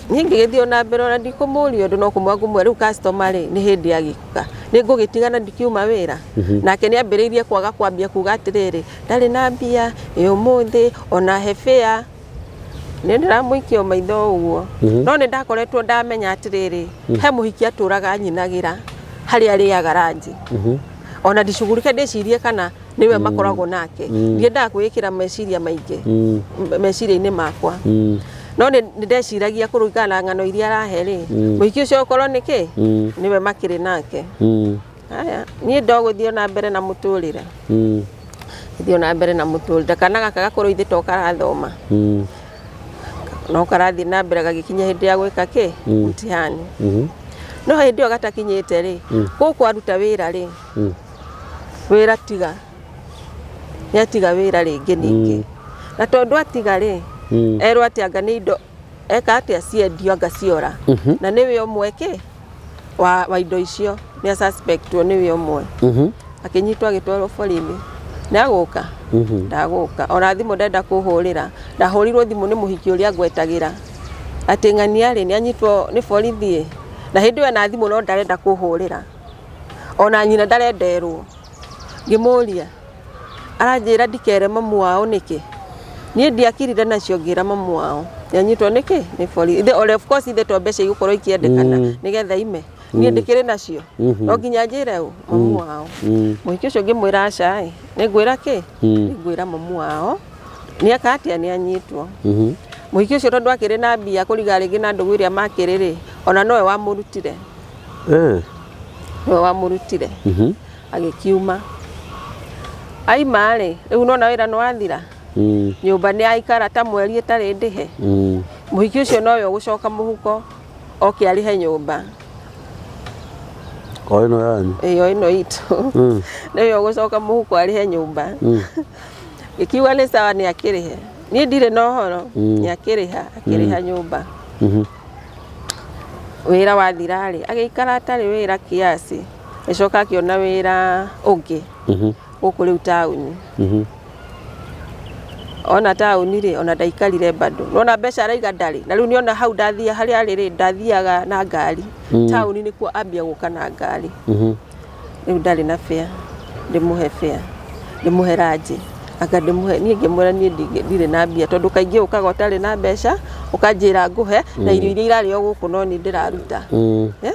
niĩ ngĩgĩthiĩ ona mbere, ona ndikũmũria ũndũ, no kũmwa ngũmwe rĩu customer rĩ, nĩ hĩndĩ agĩũka, nĩ ngũgĩtigana ndikiuma wĩra. Nake nĩ ambĩrĩirie kwaga, kwambia kuga atĩrĩrĩ, ndarĩ na mbia ĩ ũmũthĩ, ona he fare. Nĩ ndĩramũikia o maitho ũguo, no nĩ ndakoretwo ndamenya atĩrĩrĩ, he mũhiki atũraga nyinagĩra harĩa arĩaga ranji. Ona ndicugurike ndĩcirie kana nĩwe makoragwo nake. Ndiendaga kwĩĩkĩra meciria maingĩ meciria-inĩ makwa, no nĩ ndeciragia kũringana na ng'ano iria arahe rĩ, mũhiki ũcio okorwo nĩ kĩ nĩwe makĩrĩ nake. Haya, niĩ ndogũthiĩ na mbere na mũtũrĩre, thiĩ na mbere na mũtũrĩre. Kana gaka gakorwo ithe to karathoma, no karathiĩ na mbere, gagĩkinya hĩndĩ ya gwĩka kĩ mtihani. No hĩndĩ ĩyo gatakinyĩte rĩ, gũkũ aruta wĩra rĩ, wĩra tiga, nĩ atiga wĩra rĩngĩ ningĩ. Na tondũ atiga rĩ, erwo atĩ anga nĩ indo eka atĩa ciendio, anga ciora, na nĩwe ũmwe kĩ wa indo icio, nĩ suspectwo nĩwe ũmwe. Akĩnyitwo, agĩtwarwo borithi. Nĩ agũka ndagũka, ona thimũ ndenda kũhũrĩra. Ndahũrirwo thimũ nĩ mũhiki ũrĩa ngwetagĩra atĩ ng'ania rĩ, nĩ anyitwo nĩ borithi ĩ. Na hĩndĩ ĩyo ena thimũ, no ndarenda kũhũrĩra, ona nyina ndarenda erwo. Ngĩmũria, aranjĩra ndikere mamu wao nĩkĩ. Niĩ ndiakirire nacio, ngĩra mamu wao nĩanyitwo nĩkĩ nĩ borithi. Ithe or of course ithe to mbeca igũkorwo ikĩendekana nĩgetha ime, niĩ ndĩkĩrĩ nacio, no nginya njĩre ũ mamu wao. Mũhiki ũcio ngĩmwĩra aca ĩ, nĩ ngwĩra kĩ, nĩ ngwĩra mamu wao nĩeka atĩa, nĩ anyitwo. Mũhiki ũcio tondũ akĩrĩ na mbia kũringana rĩngĩ na ndũgũ ĩrĩa makĩrĩ rĩ, ona nowe wamũrutire. Nowe wamũrutire. Agĩkiuma. Aima rĩ, rĩu nona wĩra nĩ wathira. Nyũmba nĩ aikara ta mweri ĩtarĩ ndĩhe. Mũhiki ũcio nowe ũgũcoka mũhuko oke arĩhe nyũmba. O ĩno yanyu? Ĩyo ĩno itũ. Nĩwe ũgũcoka mũhuko arĩhe nyũmba. Gĩkiuga nĩ sawa, nĩ akĩrĩhe, niĩ ndirĩ na ũhoro. Nĩ akĩrĩha, akĩrĩha nyũmba. Wĩra wathira rĩ, agĩikara atarĩ wĩra kiasi, agĩcoka akĩona wĩra ũngĩ gũkũ rĩu taũni. Ona taũni rĩ, ona ndaikarire bado, nona mbeca araiga ndarĩ na rĩu nĩona hau ndathia harĩa arĩ rĩ, ndathiaga na ngari. Taũni nĩkuo ambia gũka na ngari. Rĩu ndarĩ na fare, ndĩmũhe fare, ndĩmũhe ranji, anga ndĩmũhe. Niĩ ngĩmwĩra niĩ ndirĩ na mbia, tondũ kaingĩ ũkaga ũtarĩ na mbeca, ũkanjĩra ngũhe na irio iria irarĩo gũkũ, no niĩ ndĩraruta. Eh?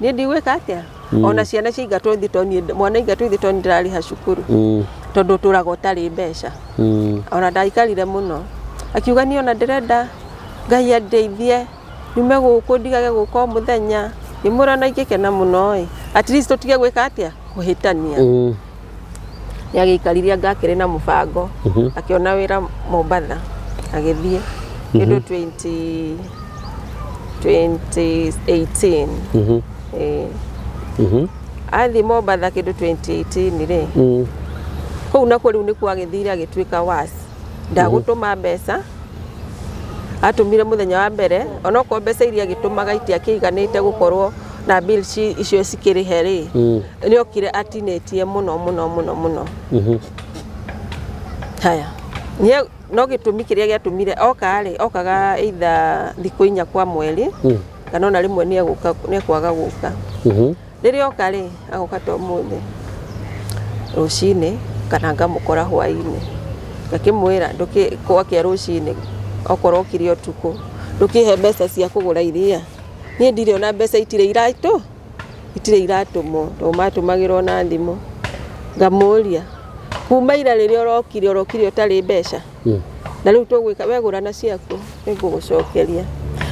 Niĩ ndigwĩka atĩa, ona ciana ciaingatwo ithe to niĩ, mwana aingatwo ithe to niĩ ndĩrarĩha cukuru, tondũ ũtũraga ũtarĩ mbeca. Ona ndaikarire mũno, akiuga niĩ ona ndĩrenda Ngai andeithie nyume gũkũ, ndigage gũka o mũthenya. Ngĩmwĩra na ingĩkena mũno ĩ, at least tũtige gwĩka atĩa, kũhĩtania. Nĩ agĩikarire anga akĩrĩ na mũbango, akĩona wĩra Mombatha, agĩthiĩ kĩndũ 20 2018. Ĩĩ. Athiĩ Mombatha kĩndũ 2018 rĩ, kũu nakuo rĩu nĩkuo agĩthire agĩtuĩka was ndagũtũma mbeca. Atũmire mũthenya wa mbere, onokorwo mbeca iria agĩtũmaga itiakĩiganĩte gũkorwo na bill icio cikĩrĩhe rĩ, nĩ okire atinĩtie mũno mũno mũno mũno. Haya, no gĩtũmi kĩrĩa gĩatũmire oka rĩ, okaga either thikũ 4 kwa mweri, kana ona rĩmwe nĩ egũka, nĩ ekwaga gũka. Rĩrĩa oka rĩ, agoka ta ũmũthĩ rũcinĩ kana ngamũkora hwaĩ-inĩ, ngakĩmwĩra ndũkĩ gwakĩa rũcinĩ, okorwo okire ũtukũ, ndũkĩhe mbeca cia kũgũra iria, niĩ ndirĩ ona mbeca, itirĩ iratũ, itirĩ iratũmwo, tondũ matũmagĩrwo na thimũ. Ngamũria Kuma ira rĩrĩa ũrokire, ũrokire ũtarĩ mbeca. Na rĩu tũgwĩka wegũra na ciaku nĩngũgũcokeria.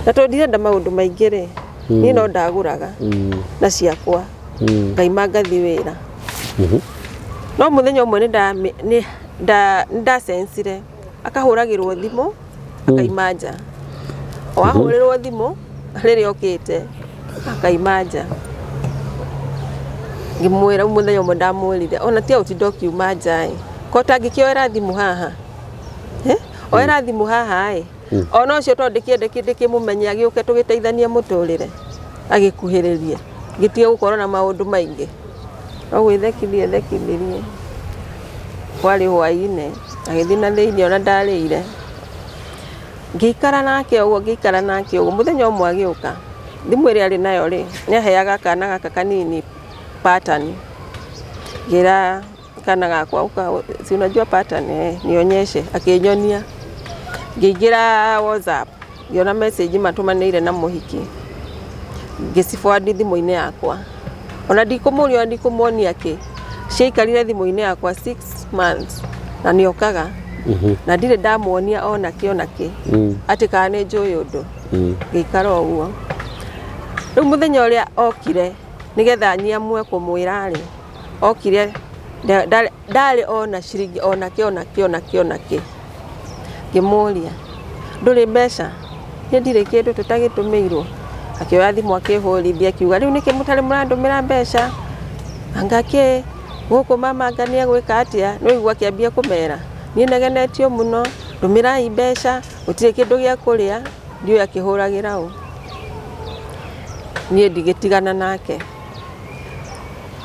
Na tondũ ndirenda maũndũ maingĩ rĩ, niĩ no ndagũraga na ciakwa. Ngaima ngathiĩ wĩra. No mũthenya ũmwe nĩ ndacensire akahũragĩrwo thimũ akaima nja. O ahũrĩrwo thimũ rĩrĩa okĩte akaima nja. Ngĩmwĩra mũthenya ũmwe ndamwĩrire ona tiga gũtinda ũkiuma nja ĩ, ko ũtangĩkĩoera thimũ haha. Oera thimũ haha ĩ. Ona ũcio tondũ ndĩkĩmũmenye agĩũke tũgĩteithanie mũtũrĩre agĩkuhĩrĩrie. Ngĩtige gũkorwo na maũndũ maingĩ. No gwĩthekithia ethekithirie. Kwarĩ hwaĩ-inĩ agĩthiĩ na thĩinĩ ona ndarĩire. Ngĩikara nake ũguo, ngĩikara nake ũguo. Mũthenya ũmwe agĩũka, thimũ ĩrĩa arĩ nayo rĩ, nĩ aheaga kana gaka kanini pattern. Ngĩra kana gakwa ũka, si unajua pattern, eh, nionyeshe. Akĩnyonia. Ngĩingĩra WhatsApp, ngĩona message matũmanĩire na mũhiki. Ngĩciforward thimũ-inĩ yakwa. Ona ndikũmũria, ona ndikũmuonia kĩ. Ciaikarire thimũ-inĩ yakwa 6 months na nĩokaga. Na ndirĩ ndamuonia ona kĩ ona kĩ. Atĩ kana nĩ njũĩ ũndũ. Ngĩikara ũguo. Rĩu mũthenya ũrĩa okire nĩgetha nyiamue kũmwĩra rĩ, okire ndarĩ ona ciringi ona kĩ ona kĩ ona kĩ ona kĩ. Ngĩmũria, ndũrĩ mbeca? Niĩ ndirĩ kĩndũ tũtagĩtũmĩirwo. Akĩoya thimũ akĩhũrithia akiuga rĩu nĩkĩ mũtarĩ mũrandũmĩra mbeca? Anga kĩ gũkũ mama anga nĩ egwĩka atĩa? Nĩ waigua akĩambia kũmera niĩ negenetio mũno, ndũmĩrai mbeca, gũtirĩ kĩndũ gĩa kũrĩa. Ndiũĩ akĩhũragĩra ũ. Niĩ ndigĩtigana nake.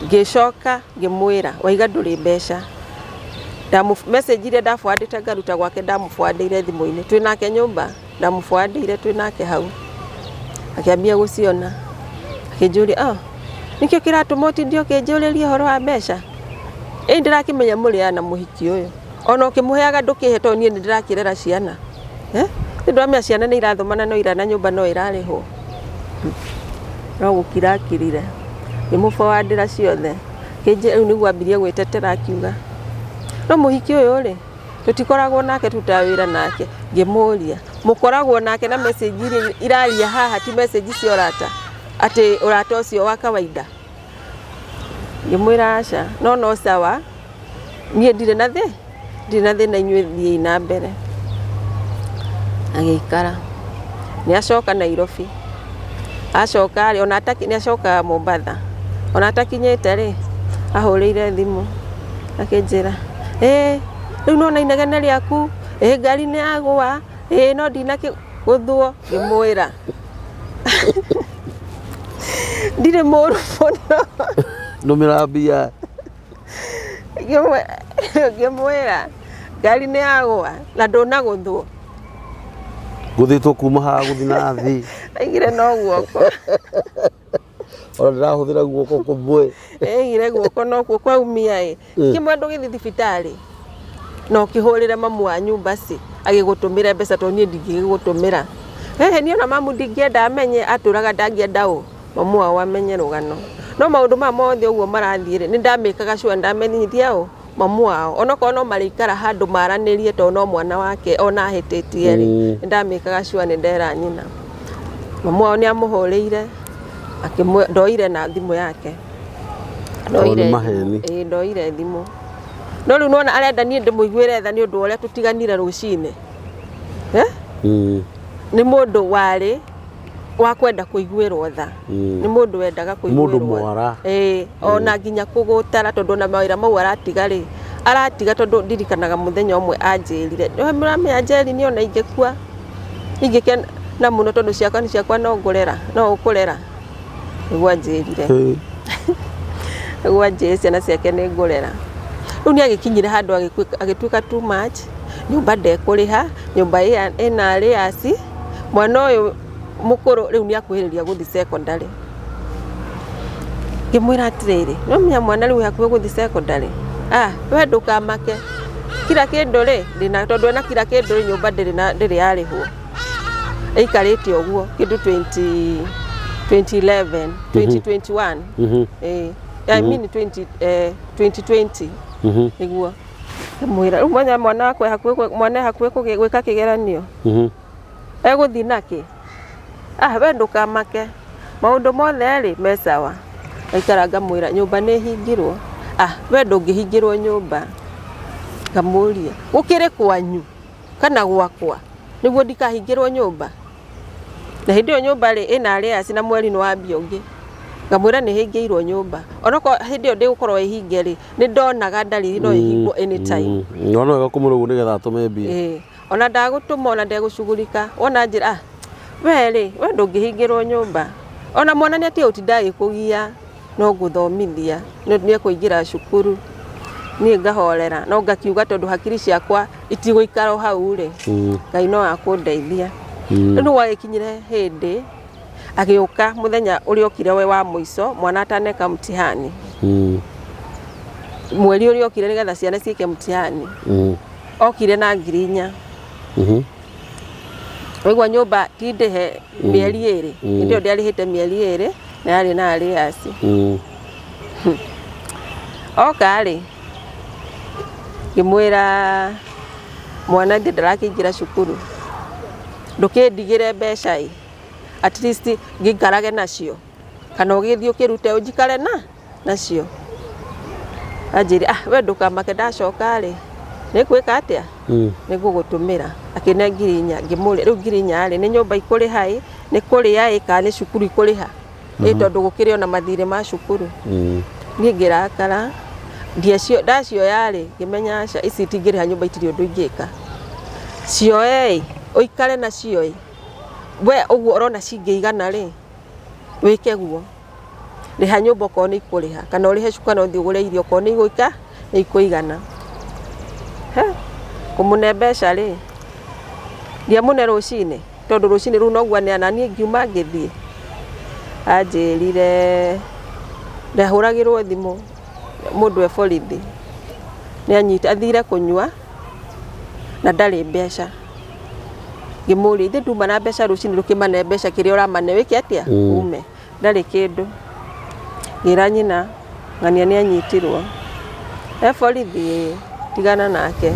Ngĩcoka ngĩmwĩra waiga ndũrĩ mbeca. Message iria ndaforwardĩte ngaruta gwake ndamũforwardĩire thimũ-inĩ. Twĩ nake nyũmba, ndamũforwardĩire twĩ nake hau. Akĩambia gũciona. Akĩnjũria, oh, nĩkĩo kĩratũma ũtinde ũkĩnjũrĩria ũhoro wa mbeca? Ĩ ndĩrakĩmenya mũrĩaga na mũhiki ũyũ. Ona ũkĩmũheaga ndũkĩhe tondũ niĩ nĩndĩrakĩrera ciana. Nĩ ndĩramenya ciana nĩ irathoma na no ira na nyũmba no ĩrarĩhwo. No gũkira akirire. Ngĩmũforwardĩra ciothe. Rĩu nĩguo ambirie gwĩtetera akiuga, no mũhiki ũyũ rĩ, tũtikoragwo nake tũrutaga wĩra nake. Ngĩmũria, mũkoragwo nake na message iria iraria haha ti message cia ũrata? Atĩ ũrata ũcio wa kawaida? Ngĩmwĩra aca, no no sawa, niĩ ndirĩ na thĩ, ndirĩ na thĩna inyuĩ thiĩi na mbere. Agĩikara. Nĩ acoka Nairobi. Acoka rĩ, ona nĩ acoka Mombatha. Ona atakinyĩte rĩ, ahũrĩire thimũ akĩnjĩra, ĩ rĩu nĩwona inegene rĩaku, ĩ ngari nĩ yagũa, ĩ no ndinakĩgũthwo. Ngĩmwĩra ndirĩ mũru mũno. Ndũmĩra mbia. Ngĩmwĩra ngari nĩ yagũa na ndũnagũthwo. Gũthĩtwo kuma haha gũthiĩ na thĩ. Aigire no guoko. Ona ndĩrahũthĩra guoko kũmwe. Aigire guoko nokuo kwaumia ĩ. Kĩmwe ndũgĩthiĩ thibitarĩ na ũkĩhũrĩre mamu wa nyũmba ci agĩgũtũmĩre mbeca tondũ niĩ ndingĩgĩgũtũmĩra. Hehe niĩ ona mamu ndingĩenda amenye, atũraga ndangĩenda ũ mamu wao amenye rũgano. No maũndũ maya mothe ũguo marathiĩ rĩ, nĩ ndamĩkaga sure ndamenyithia ũ mamu wao. Onokorwo no marĩikara handũ maranĩrie tondũ no mwana wake ona ahĩtĩtie rĩ, nĩ ndamĩkaga sure nĩ ndera nyina. Mamu wao nĩ amũhũrĩire ndoire na thimũ yake. Ndoire maheni. Ĩĩ ndoire thimũ. No rĩu nĩwona arenda niĩ ndĩmũiguĩre tha nĩ ũndũ wa ũrĩa tũtiganire rũcinĩ. Nĩ mũndũ warĩ wa kwenda kũiguĩrwo tha. Nĩ mũndũ wendaga kũiguĩrwo. Mũndũ mwara. Ĩĩ, ona nginya kũgũtara tondũ ona mawĩra mau aratiga rĩ, aratiga tondũ ndirikanaga mũthenya ũmwe anjĩrire, mũramenya Njeri niĩ ona ingĩkua, ingĩkena mũno tondũ ciakwa nĩ ciakwa no ngũrera, no ũkũrera. Nĩguo anjĩrire. Nĩguo anjĩrire ciana ciake nĩ ngũrera. Rĩu nĩ agĩkinyire handũ agĩtuĩka too much, nyũmba ndekũrĩha, nyũmba ĩna arrears, mwana ũyũ mũkũrũ rĩu nĩ akuhĩrĩria gũthiĩ secondary. Ngĩmwĩra atĩrĩrĩ, no menya mwana rĩu hakuhĩ gũthiĩ secondary. Ah, we ndũkamake. Kila kĩndũ rĩ, ndĩna tondũ ena kila kĩndũ rĩ, nyũmba ndĩrĩ na ndĩrĩ yarĩhwo. Ĩikarĩte ũguo kĩndũ 2011, 2021. I mean 2020. Nĩguo. Mwĩra rĩu mwanya mwana wakwa e hakuhĩ mwana e hakuhĩ gwĩka kĩgeranio. Egũthiĩ nakĩ? Ah, we ndũkamake, maũndũ mothe rĩ me sawa. Ngaikara ngamwĩra nyũmba nĩ ĩhingirwo. Ah, we ndũngĩhingĩrwo nyũmba. Ngamũria gũkĩrĩ kwanyu kana gwakwa nĩguo ndikahingĩrwo nyũmba? Na hĩndĩ ĩyo nyũmba rĩ ĩna arrears na mweri nĩ wambia ũngĩ. Ngamwĩra nĩ hingĩirwo nyũmba. Onokorwo hĩndĩ ĩyo ndĩgũkorwo ĩhinge rĩ, nĩ ndonaga ndariri no ĩhingwo anytime. No wega kũmwĩra ũguo nĩgetha atũme mbia. Ĩĩ. Ona ndagũtũma ona ndegũcugurika. Wona anjĩra ah, we rĩ, we ndũngĩhingĩrwo nyũmba. Ona mwana nĩ atige gũtinda agĩkũgia no ngũthomithia, nĩ ekũingĩra cukuru. Niĩ ngahorera no ngakiuga tondũ hakiri ciakwa itigũikara o hau rĩ, Ngai no akũndeithia. Rĩu nĩ gwagĩkinyire hĩndĩ agĩũka mũthenya ũrĩa okire we wa mũico mwana ataneka mtihani. Mweri ũrĩa okire nĩgetha ciana ciĩke mtihani. Okire na 4,000. Waigua nyũmba ti ndĩhe mĩeri 2. Hĩndĩ ĩyo ndiarĩhĩte mĩeri 2 na yarĩ na arrears. Oka rĩ, ngĩmwĩra mwana ndĩ ndarakĩingĩra cukuru, ndũkĩndigĩre mbeca ĩ, at least ngĩikarage nacio kana ũgĩthiĩ ũkĩrute ũnjikare na nacio. Anjĩrire ah, we ndũkamake ndacoka rĩ, nĩ ngwĩka atĩa? Nĩ ngũgũtũmĩra. Akĩne 4,000, ngĩmũria rĩu 4,000 rĩ, nĩ nyũmba ikũrĩha ĩ, nĩ kũrĩa ĩ, kana nĩ cukuru ikũrĩha? Ĩ tondũ gũkĩrĩ ona mathirĩ ma cukuru. Niĩ ngĩrakara, ndacioya rĩ, ngĩmenya aca, ici itingĩrĩha nyũmba itirĩ ũndũ ingĩka. Cioe ĩ, ũikare nacio ĩ, we ũguo ũrona cingĩigana rĩ, wĩke guo. Rĩha nyũmba okorwo nĩ ikũrĩha, kana ũrĩhe cukuru kana ũthiĩ ũgũre irio okorwo nĩ igũika, nĩ ikũigana. He, kũmũne mbeca rĩ, ndiamũne rũcinĩ, tondũ rũcinĩ rũu noguo aneana, niĩ ngiuma ngĩthiĩ. Anjĩrire ndahũragĩrwo thimũ mũndũ e borithi, nĩ anyita, athire kũnyua na ndarĩ mbeca. Ngĩmũria ithe nduma na mbeca rũcinĩ rũkĩmane mbeca kĩrĩa ũramane wĩke atĩa? Ume. Ndarĩ kĩndũ. Ngĩra nyina ng'ania nĩ anyitirwo. E borithi ĩĩ, tigana nake.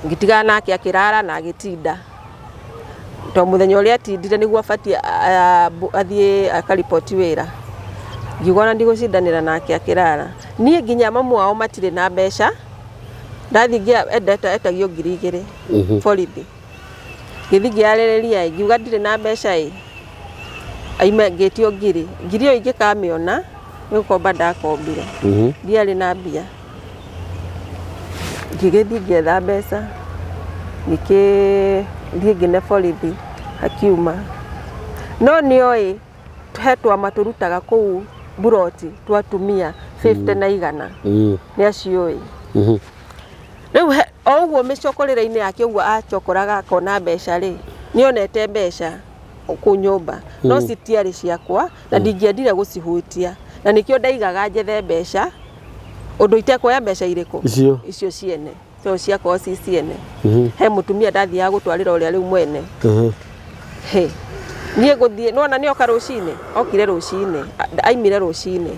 Ngĩtigana nake akĩrara na agĩtinda. To mũthenya ũrĩa atindire nĩguo abatiĩ athiĩ akariboti wĩra. Ngiuga ona ndigũcindanĩra nake akĩrara. Niĩ nginya mamu wao matirĩ na mbeca, ndathiĩ etagio 2,000 borithi. Ngĩthiĩ ngĩarĩrĩria ĩ, ngiuga ndirĩ na mbeca ĩ, aime ngĩtio 1,000. 1,000 ĩyo ingĩkamĩona nĩ gũkomba ndakombire. Ndiarĩ na mbia. Ngĩgĩthiĩ ngĩetha mbeca, ngĩkĩthiĩ ngĩne borithi akiuma. No nĩoĩ he twama tũrutaga kũu mburoti twa atumia 50 na 100. Nĩ aciũĩ. Rĩu o ũguo mĩcokorĩre-inĩ yake ũguo acokoraga akona mbeca rĩ, nĩonete mbeca kũu nyũmba, no citiarĩ ciakwa na ndingĩendire gũcihutia, na nĩkĩo ndaigaga njethe mbeca ũndũ itekuoya mbeca irĩkũ icio icio ciene, tondũ ciakorwo ci ciene. He mũtumia ndathiaga gũtwarĩra ũrĩa rĩu mwene. He niĩ ngũthiĩ nĩwona nĩoka rũcinĩ, okire rũcinĩ, aimire rũcinĩ,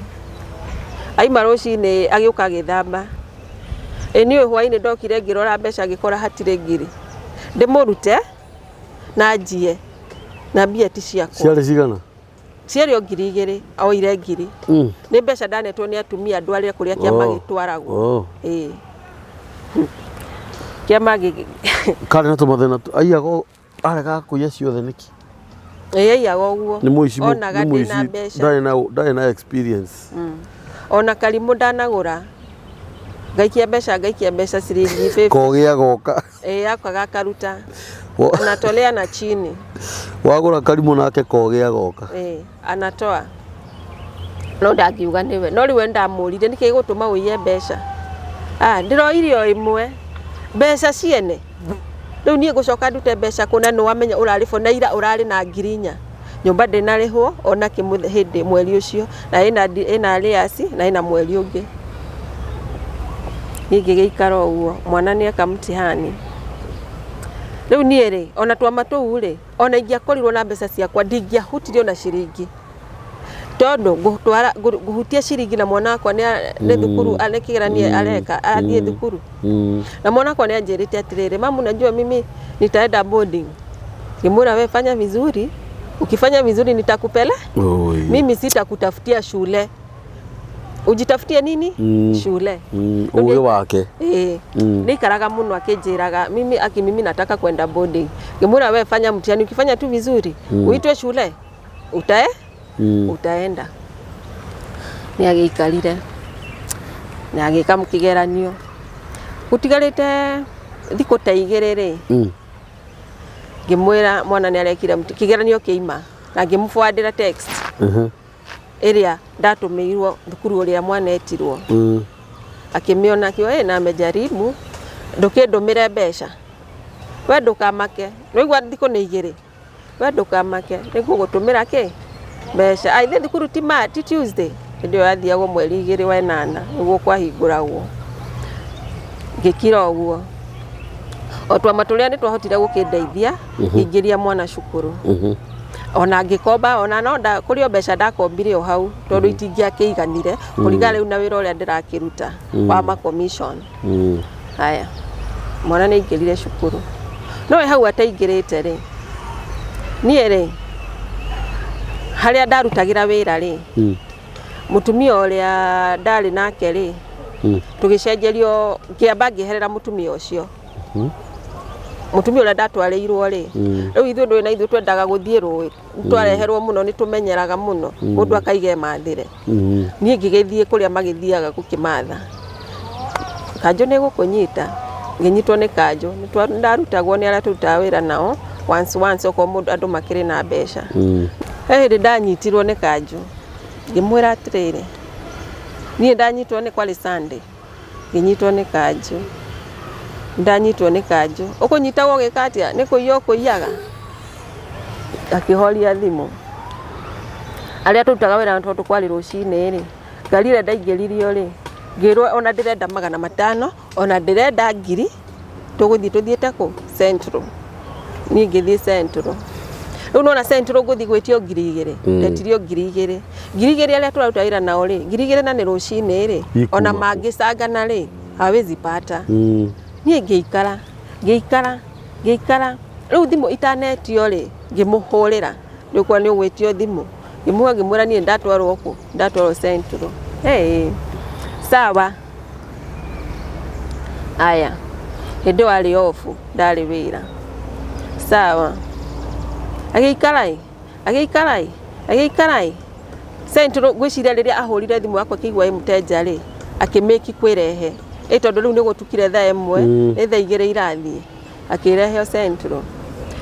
aima rũcinĩ agĩũka agĩthamba. Ĩ niĩ hwainĩ ndokire ngĩrora mbeca ngĩkora hatirĩ 1,000. Ndĩmũrute na njiye na mbia ti ciakwa. Ciarĩ cigana? Ciarĩ o 2,000, oire 1,000. Nĩ mbeca ndanetwo nĩ atumia ndwarĩre kũrĩa kĩama gĩtwaragwo. Ĩĩ. Kĩama gĩ Karĩ na tũmathĩna aiyaga aregaga kũiya ciothe nĩkĩ? Ĩĩ aiyaga ũguo. Nĩ mũici Onaga ndĩna mbeca. Ndarĩ na experience. Ona karimũ ndanagũra. Ngaikia mbeca, ngaikia mbeca ciringi 50. Kogĩa goka. Ĩĩ akaga akaruta. Anatolea na chini. Wagũra karimũ nake kogĩa goka. Ĩĩ anatoa. No ndangiuga nĩwe. No rĩu we ndamũririe nĩkĩ gĩgũtũma ũiye mbeca? Ah, ndĩroire o ĩmwe. Mbeca ciene. Rĩu niĩ ngũcoka ndute mbeca kũ na nĩwamenya ũrarĩbwo na ira ũrarĩ na 4,000. Nyũmba ndĩnarĩhwo ona kĩ hĩndĩ mweri ũcio na ĩna arrears na ĩna mweri ũngĩ. Niĩ ngĩgĩikara ũguo, mwana nĩeka mtihani. Rĩu niĩ rĩ, ona twama tũu rĩ, ona ingĩakorirwo na mbeca ciakwa ndingĩahutirie ona ciringi. Tondũ ngũtwara ngũhutia ciringi na mwana wakwa nĩ thukuru nĩ kĩgeranio areka arathiĩ thukuru. Na mwana wakwa nĩ anjĩrĩte atĩrĩrĩ, "Mamu, najua mimi nitaenda boarding." Ngĩmwĩra, "We fanya vizuri, ukifanya vizuri nitakupele Oi. mimi sitakutafutia shule, ujitafutie nini shule." Ũgĩ wake. Ĩĩ. Nĩikaraga mũno akĩnjĩraga mimi aki mimi nataka kwenda boarding. Ngĩmwĩra, "We fanya mtihani, ukifanya tu vizuri uitwe shule utae utaenda." Nĩ agĩikarire na agĩka kĩgeranio gũtigarĩte thikũ ta 2 rĩ, ngĩmwĩra mwana nĩ arekire kĩgeranio kĩima na ngĩmũbwandĩra text ĩrĩa ndatũmĩirwo thukuru ũrĩa mwana etirwo. Akĩmĩona akiuga, "Ĩ, na amejaribu, ndũkĩndũmĩre mbeca, we ndũkamake, nĩwaigua thikũ nĩ 2, we ndũkamake, nĩngũgũtũmĩra kĩ mbeca." Aithe thukuru ti ma ti Tuesday hĩndĩ ĩyo yathiagwo mweri 2 wa 8 nĩguo kwahingũragwo. Ngĩkira ũguo o twama tũrĩa nĩ twahotire gũkĩndeithia ngĩingĩria mwana cukuru. Ona ngĩkomba ona no nda kũrĩ o mbeca ndakombire o hau tondũ itingĩakĩiganire kũringana rĩu na wĩra ũrĩa ndĩrakĩruta wa ma commission. Haya, mwana nĩ aingĩrire cukuru, no we hau ataingĩrĩte rĩ, niĩ rĩ harĩa ndarutagĩra wĩra rĩ, mũtumia ũrĩa ndarĩ nake rĩ, tũgĩcenjerio, ngĩamba ngĩeherera mũtumia ũcio, mũtumia ũrĩa ndatwarĩirwo rĩ. Rĩu ithuĩ ndũĩ na ithuĩ twendaga gũthiĩ rũĩ twareherwo mũno nĩ tũmenyeraga mũno mũndũ akaiga emathĩre. Niĩ ngĩgĩthiĩ kũrĩa magĩthiaga gũkĩmatha kanjũ nĩ gũkũnyita, ngĩnyitwo nĩ kanjũ. Ndarutagwo nĩ arĩa tũrutaga wĩra nao once once okorwo mũndũ andũ makĩrĩ na mbeca. He hĩndĩ ndanyitirwo nĩ kanjũ, ngĩmwĩra atĩrĩrĩ, niĩ ndanyitwo nĩ kwarĩ Sunday, ngĩnyitwo nĩ kanjũ, ndanyitwo nĩ kanjũ, ũkũnyitagwo ũgĩka atĩa, nĩ kũiya ũkũiyaga? Akĩhoria thimũ. Arĩa tũrutaga wĩra nao tondũ kwarĩ rũcinĩ rĩ, ngari ĩrĩa ndaingĩririo rĩ, ngĩrwo ona ndĩrenda 500, ona ndĩrenda 1000, tũgũthiĩ tũthiĩte kũ Central. Niĩ ngĩthiĩ Central. Rĩu nona Central ngũthiĩ gwĩtio 2000, ndetirio 2000. 2000 arĩa tũraruta wĩra nao rĩ, 2000 na nĩ rũcinĩ rĩ, Ikuma ona kũ? mangĩcangana rĩ, hawezi pata. Niĩ ngĩikara, ngĩikara, ngĩikara. Rĩu thimũ itanetio rĩ, ngĩmũhũrĩra, nĩ ũkuona nĩ ũgwĩtio thimũ. Ngĩmũhũra ngĩmwĩra niĩ ndatwarwo kũ, ndatwarwo Central. Hey, sawa. Aya, hĩndĩ ĩyo arĩ off, ndarĩ wĩra. Sawa. Agĩikara ĩ, agĩikara ĩ, agĩikara ĩ. Central ngwĩciria rĩrĩa ahũrire thimũ yakwa akĩigua ĩ mũteja rĩ, akĩmĩki kwĩrehe. Ĩ tondũ rĩu nĩ gũtukire thaa 1, nĩ thaa 2 irathiĩ. Akĩrehe o Central.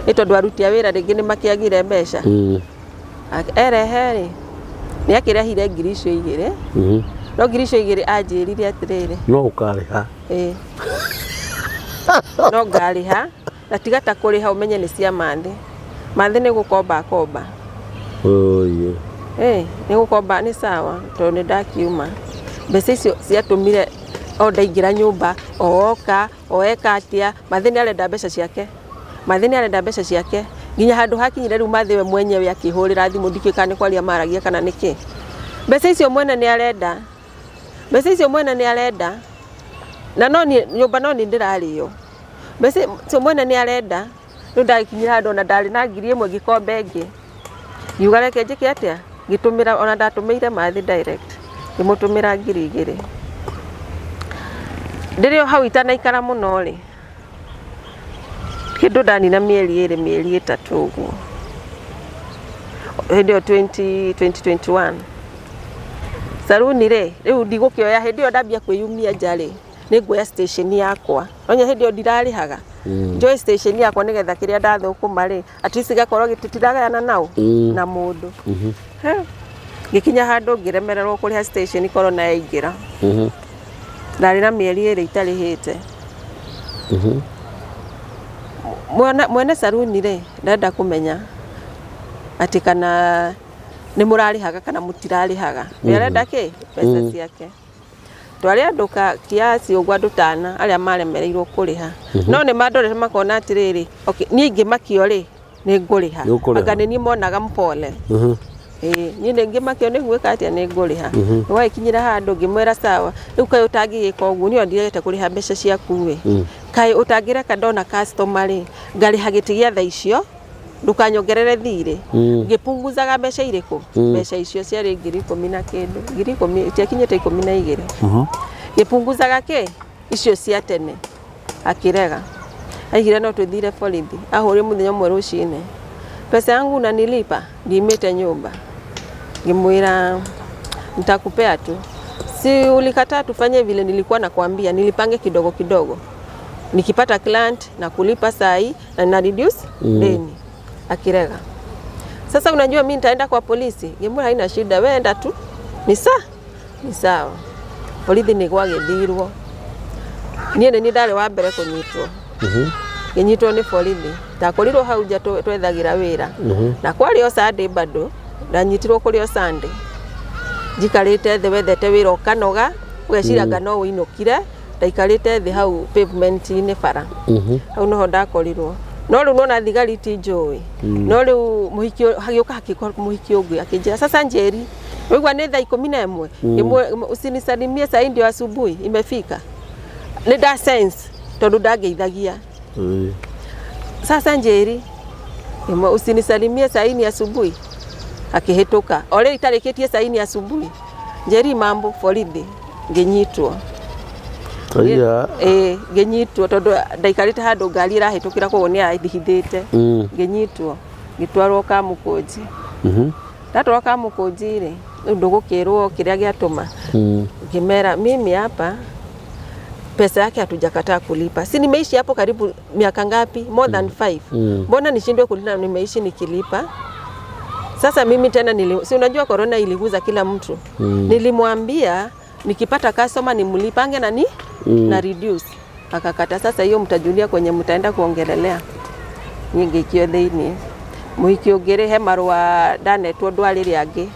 Ĩ tondũ aruti a wĩra rĩngĩ nĩ makĩagire mbeca. Erehe rĩ, nĩ akĩrehire 2,000. No 2,000 anjĩrire atĩrĩrĩ, No ũkarĩha. Ĩĩ. No ngarĩha na tiga ta kũrĩha ũmenye nĩ cia mathĩ. Mathĩ nĩ gũkomba akomba. Oye. Ĩĩ, nĩ gũkomba nĩ sawa tondũ nĩ ndakiuma. Mbeca icio ciatũmire o ndaingĩra nyũmba, o oka, o eka atĩa, mathĩ nĩ arenda mbeca ciake. Mathĩ nĩ arenda mbeca ciake. Nginya handũ hakinyire rĩu mathĩ we mwenyewe akĩhũrĩra thimũ ndikĩũĩ kana nĩ kwaria maragia kana nĩkĩ. Mbeca icio mwene nĩ arenda. Mbeca icio mwene nĩ arenda. Na no niĩ nyũmba no niĩ ndĩrarĩo. Mbeca icio mwene nĩ arenda. Rĩu ndagĩkinyire handũ ona ndarĩ na 1000 ngĩkomba ĩngĩ. Ngiuga reke njĩke atĩa, ngĩtũmĩra ona ndatũmĩire mathĩ direct. Ngĩmũtũmĩra 2,000. Ndĩrĩ o hau itanaikara mũno rĩ, kĩndũ ndanina mĩeri 2 mĩeri 3 ũguo. Hĩndĩ ĩyo 2021. Saruni rĩ, rĩu ndigũkĩoya hĩndĩ ĩyo ndambia kwĩyumia nja rĩ, nĩ nguoya station yakwa. Nonya hĩndĩ ĩyo ndirarĩhaga. Njoe station yakwa nĩgetha kĩrĩa ndathũkũma rĩ, at least gĩgakorwo tũtiragayana nao na mũndũ. Ngĩkinya handũ ngĩremererwo kũrĩha station korona yaingĩra. Ndarĩ na mĩeri 2 itarĩhĩte. Mwene saruni rĩ, ndenda kũmenya atĩ kana nĩ mũrarĩhaga kana mũtirarĩhaga. Nĩ arenda kĩ? Mbeca ciake. Twarĩ andũ kiasi ũguo andũ tana arĩa maremereirwo kũrĩha. No nĩ mandorete makona atĩrĩrĩ, okay, niĩ ingĩmakio rĩ, nĩ ngũrĩha. Nĩ ũkũrĩha. Anga nĩ niĩ monaga mpole. Ĩĩ, niĩ nĩ ngĩmakio nĩ gwĩka atĩa nĩ ngũrĩha. Nĩwagĩkinyĩra handũ ngĩmwĩra sawa, rĩu kaĩ ũtangĩgĩka ũguo, niĩ ndiregete kũrĩha mbeca ciaku ĩ. Kaĩ ũtangĩreka ndona customer rĩ, ngarĩha gĩtĩ gĩa thaa icio, ndũkanyongerere thirĩ. Ngĩpunguzaga mbeca irĩkũ? Mbeca icio ciarĩ 10,000 na kĩndũ, 10,000, ciakinyĩte 12. Ngĩpunguzaga kĩ? Icio cia tene. Akĩrega. Aigire no tũthire borithi. Ahũrire mũthenya ũmwe rũcinĩ. Pesa yangu unanilipa? Ndiumĩte nyũmba. Ngĩmwĩra nitakupea tu. Si ulikataa tufanye vile nilikuwa nakwambia, nilipange kidogo kidogo. Nikipata client na kulipa saa hii na na reduce deni. Akirega. Sasa unajua mimi nitaenda kwa polisi. Ngĩmwĩra haina shida, wewe enda tu. Ni sawa? Ni sawa. Borithi nĩ gwagĩthirwo. Niĩ nĩ niĩ ndarĩ wa mbere kũnyitwo. Ngĩnyitwo nĩ borithi. Ndakorirwo hau nja twethagĩra wĩra. Na kwarĩ o Sunday bado, ndanyitirwo kũrĩ o Sunday. Njikarĩte thĩ wethete wĩra ũkanoga, ũgeciria anga no ũinũkire, ndaikarĩte thĩ hau pavement-inĩ bara. Hau noho ndakorirwo. No rĩu nona thigari ti njũĩ. No rĩu mũhiki hagĩũka hakĩkorwo mũhiki ũngĩ akĩnjĩra sasa Njeri, waigua nĩ thaa 11? Usinisalimie saa hii ndio asubuhi imefika. Nĩ nda sense tondũ ndangeithagia. Sasa Njeri, usinisalimie saa hii ni asubuhi. Akĩhĩtũka. O rĩu itarĩkĩtie saa hii ni asubuhi. Njeri mambo borithi ngĩnyitwo. Aya. Ĩĩ, ngĩnyitwo tondũ ndaikarĩte handũ ngari ĩrahĩtũkĩra koguo nĩ yahithĩte. Ngĩnyitwo ngĩtwarwo Kamũkũnji. Ndatwarwo Kamũkũnji rĩ, rĩu ndũgũkĩrwo kĩrĩa gĩatũma. Ngĩmera mimi hapa pesa yake hatujakataa kulipa. Si nimeishi hapo karibu miaka ngapi? More than 5. Mbona nishindwe kulipa? Nimeishi nikilipa. Sasa mimi tena si unajua corona iliguza kila mtu. Nilimwambia nikipata customer nimlipange na ni na reduce. Akakata. Sasa hiyo mtajulia kwenye mtaenda kuongelelea. Nyingi ikio thĩinĩ. Mũhiki ũngĩ rĩ, he marũa ndanetwo ndwarĩre angĩ.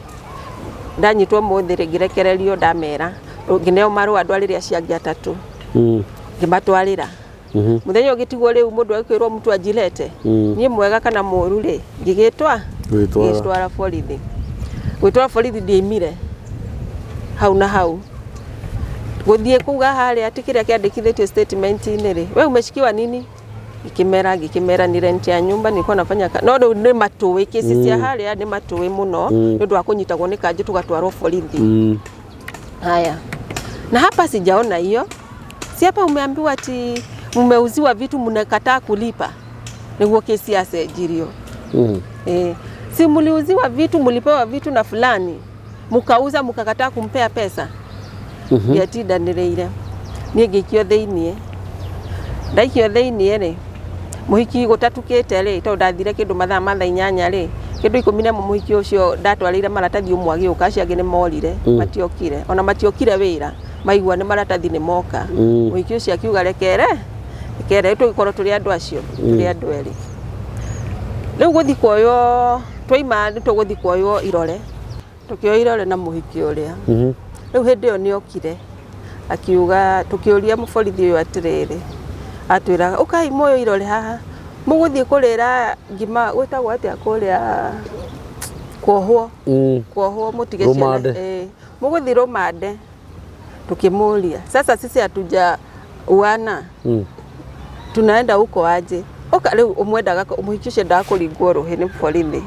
Ndanyitwo mũthĩ rĩ, ngĩrekererio ndamera. Ngĩneo marũa ndwarĩre acio angĩ atatũ. Ngĩmatwarĩra. Mũthenya ũngĩ tiguo rĩu mũndũ agĩkwĩrwo mtu ajilete. Niĩ mwega kana mũũru rĩ, ngĩgĩtwa Gwĩtwara. Ngĩtwara borithi. Gwĩtwara borithi ndiaimire hau na hau. Gũthiĩ kuga harĩa atĩ kĩrĩa kĩandĩkithĩtio statement-inĩ rĩ, we umeshikiwa nini? Ngĩkĩmera ni rent ya nyumba nilikuwa nafanya no rĩu nĩ matũĩ kesi cia harĩa nĩ matũĩ mũno nĩ ũndũ wa kũnyitagwo nĩ kanjũ tũgatwarwo borithi. Haya. Na hapa sijaona hiyo. Si hapa umeambiwa ati mmeuziwa vitu mnakataa kulipa. Niguo kesi yacenjirio. Si mliuziwa vitu, mlipewa vitu na fulani, mukauza mukakataa kumpea pesa. Ndiatindanĩrĩire. Niĩ ngĩikio thĩiniĩ. Ndaikio thĩiniĩ rĩ, mũhiki gũtatukĩte rĩ, tondũ ndathire kĩndũ mathaa ma thaa 8 rĩ, kĩndũ 11 mũhiki ũcio ndatwarĩire maratathi ũmwe agĩũka, acio angĩ nĩ morire, matiokire. Ona matiokire wĩra, maigua nĩ maratathi nĩ moka. Mũhiki ũcio akiuga rekere, rekere tũgĩkorwo tũrĩ andũ acio, tũrĩ andũ erĩ. Rĩu gũthiĩ kuoywo, twaima nĩ tũgũthiĩ kuoywo irore. Tũkĩoywo irore na mũhiki ũrĩa. Rĩu hĩndĩ ĩyo nĩ okire, akiuga, tũkĩũria mũborithi ũyũ atĩrĩrĩ, atwĩraga, ũkai muoyo irore haha, mũgũthiĩ kũrĩra ngima, gwĩtagwo atĩa kũrĩa kuohwo, kuohwo mũtige ciana. Rũmande. Mũgũthiĩ rũmande. Tukĩmũria, sasa sisi hatuja uana, tunaenda huko aje? Oka rĩu ũmwendaga mũhiki ũcio endaga kũringwo rũhĩ nĩ borithi.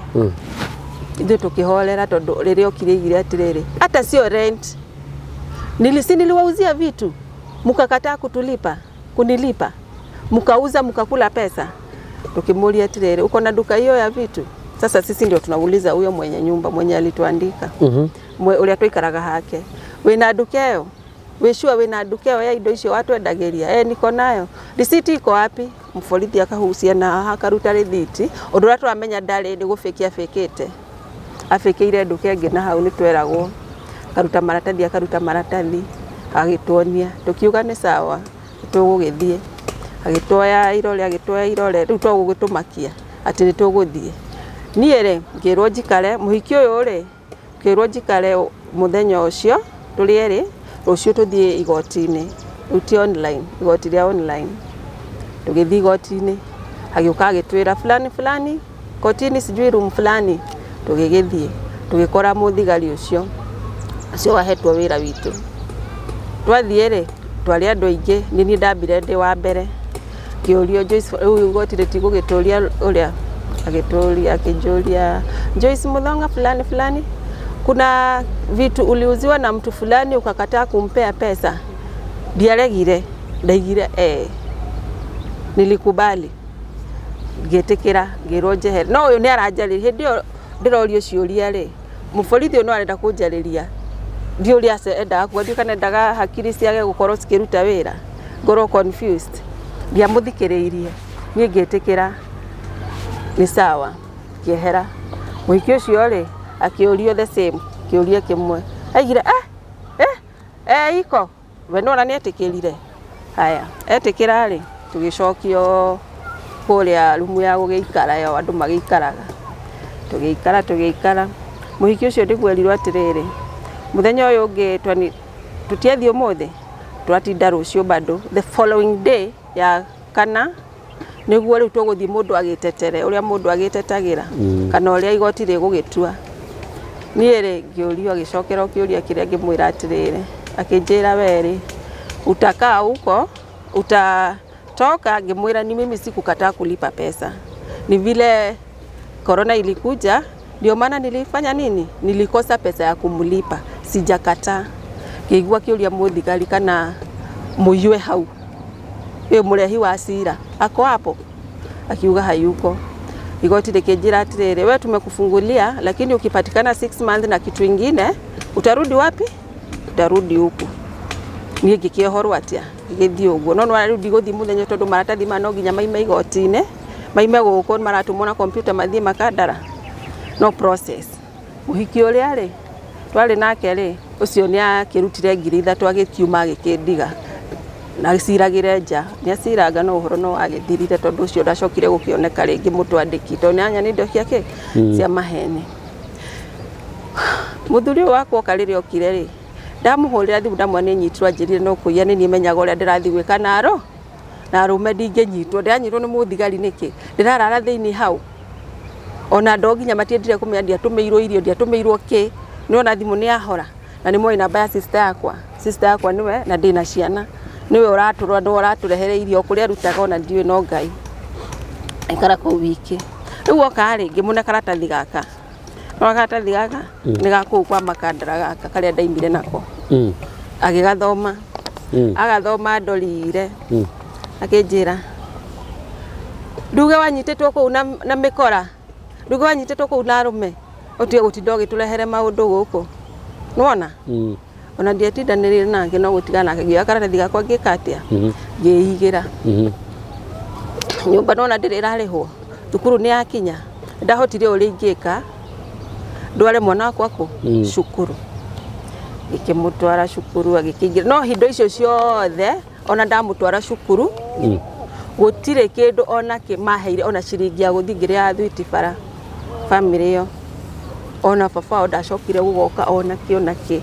Ithuĩ tũkĩhorera tondũ rĩrĩa okire aigire atĩrĩrĩ, hata sio rent. Si niliwauzia vitu, mkakataa kutulipa, kunilipa. Mkauza mkakula pesa. Tukimuulia atĩrĩrĩ, uko na duka hiyo ya vitu? Sasa sisi ndio tunauliza huyo mwenye nyumba, mwenye alituandika. Ũrĩa tũikaraga hake. Wĩna nduka ĩyo? Wĩ sure wĩna nduka ĩyo ya indo icio watwendagĩria? Niko nayo. Risiti iko wapi? Mũborithi akahucia na haha akaruta rĩthiti. Ũndũ ũrĩa tũramenya ndarĩ nĩ gũbĩkia abĩkĩte. Abĩkĩire nduka ĩngĩ na hau nĩ tweragwo. Akaruta maratathi, akaruta maratathi, agĩtuonia. Tũkiuga nĩ sawa, tũgũgĩthiĩ. Agĩtuoya irore, agĩtuoya irore, rĩu to gũgĩtũmakia atĩ nĩ tũgũthiĩ. Niĩ rĩ, ngĩrwo njikare, mũhiki ũyũ rĩ, ngĩrwo njikare mũthenya ũcio, tũrĩ erĩ, rũciũ tũthiĩ igoti-inĩ. Rĩu ti online, igoti rĩa online. Tũgĩthiĩ igoti-inĩ, agĩũka agĩtwĩra fulani fulani, kotini sijui room fulani. Tũgĩgĩthiĩ. Tũgĩkora mũthigari ũcio ũcio wahetwo wĩra witũ. Twathiĩ rĩ, twarĩ andũ aingĩ, nĩ niĩ ndambire ndĩ wa mbere. Ngĩũrio Joyce, rĩu igoti rĩtigũgĩtũria ũrĩa, agĩtũria, akĩnjũria Joyce Muthonga fulani fulani, kuna vitu uliuziwa na mtu fulani ukakataa kumpea pesa. Ndiaregire, ndaigire eh, nilikubali. Ngĩtĩkĩra, ngĩrwo njehere. No ũyũ nĩ aranjarĩria, hĩndĩ ĩyo ndĩrorio ciũria rĩ, mũborithi ũyũ no arenda kũnjarĩria. Ndiũĩ ũrĩa endaga kuga, ndiũĩ kana endaga hakiri ciage gũkorwo cikĩruta wĩra, ngorwo confused. Ndiamũthikĩrĩirie, niĩ ngĩtĩkĩra nĩ sawa, ngĩehera. Mũhiki ũcio rĩ, akĩũrio the same, kĩũria kĩmwe. Aigire eh, eh, eh, iko. We nĩwona nĩ etĩkĩrire. Haya, etĩkĩra rĩ, tũgĩcokio kũrĩa rumu ya gũgĩikara yo andũ magĩikaraga. Tũgĩikara tũgĩikara. Mũhiki ũcio nĩguo erirwo atĩrĩrĩ, mũthenya ũyũ ũngĩ tũtiathiĩ ũmũthĩ, twatinda rũciũ bado. The following day ya kana nĩguo rĩu tũgũthiĩ mũndũ agĩtetere ũrĩa mũndũ agĩtetagĩra kana ũrĩa igoti rĩgũgĩtua. Niĩ rĩ, ngĩũrio, agĩcokera o kĩũria kĩrĩa, ngĩmwĩra atĩrĩrĩ, akĩnjĩra we rĩ, utakaa huko utatoka. Ngĩmwĩra ni mimi sikukataa kulipa pesa, ni vile corona ilikuja ndio maana nilifanya nini, nilikosa pesa ya kumlipa, sijakataa. Ngĩigua kĩũria mũthigari kana mũiyue hau ĩ mũrehi wa cira ako hapo, akiuga hayuko. Igoti rĩkĩnjĩra atĩrĩrĩ, we tumekufungulia, lakini ukipatikana 6 months na kitu ingine utarudi wapi? Utarudi huku. Niĩ ngĩkĩohorwo atĩa, ngĩgĩthiĩ ũguo, no nĩwona rĩu ndigũthiĩ mũthenya tondũ maratathi maya no nginya maime igoti-inĩ, maime gũkũ maratũmwo na kompyuta mathiĩ Makandara, no process. Mũhiki ũrĩa rĩ twarĩ nake rĩ, ũcio nĩ akĩrutire 3,000 agĩkiuma agĩkĩndiga na aciragĩre nja. Nĩ aciranga, no ũhoro no wagĩthirire tondũ ũcio ndacokire gũkĩoneka rĩngĩ mũtwandĩki tondũ nĩ anya nĩ indo ciake cia maheni. Mũthuri ũyũ wakwa oka, rĩrĩa okire rĩ, ndamũhũrĩra thimũ ndamwĩra nĩ nyitirwo, anjĩrire no kũiya, nĩ niĩ menyaga ũrĩa ndĩrathiĩ gwĩka naro na arũme, ndingĩnyitwo, ndĩranyitwo nĩ mũthigari nĩkĩ, ndĩrarara thĩinĩ hau, ona andũ nginya matiendire kũmenya ndiatũmĩirwo irio, ndiatũmĩirwo kĩ, nĩwona thimũ nĩ yahora na nĩ moĩ namba ya sister yakwa. Sister yakwa nĩwe na ndĩna ciana, nĩwe ũratũrora, nĩwe ũratũrehere irio kũrĩa arutaga, ona ndiũĩ, no Ngai. Aikara kũu wiki. Rĩu oka rĩ, ngĩmũne karatathi gaka, no karatathi gaka nĩ ga kũu kwa Makandara gaka karĩa ndaimire nako. Agĩgathoma, agathoma ndorire, akĩnjĩra nduge wanyitĩtwo kũu na mĩkora, nduge wanyitĩtwo kũu na arũme, ũtige gũtinda ũgĩtũrehere maũndũ gũkũ, nĩwona. Ona ndietindanĩrire nake, no gũtigana nake, ngĩoya karatathi gakwa, ngĩka atĩa, ngĩigĩra nyũmba, nona ndĩrĩ ĩrarĩhwo, thukuru nĩ yakinya, ndahotire ũrĩa ingĩka ndware mwana wakwa kũ cukuru, ngĩkĩmũtwara cukuru agĩkĩingĩra. No indo icio ciothe, ona ndamũtwara cukuru, gũtirĩ kĩndũ ona kĩ maheire, ona ciringi ya gũthiĩ ngĩrĩa thwiti bara. Bamĩrĩ ĩyo, ona baba wao ndacokire gũgoka ona kĩ ona kĩ.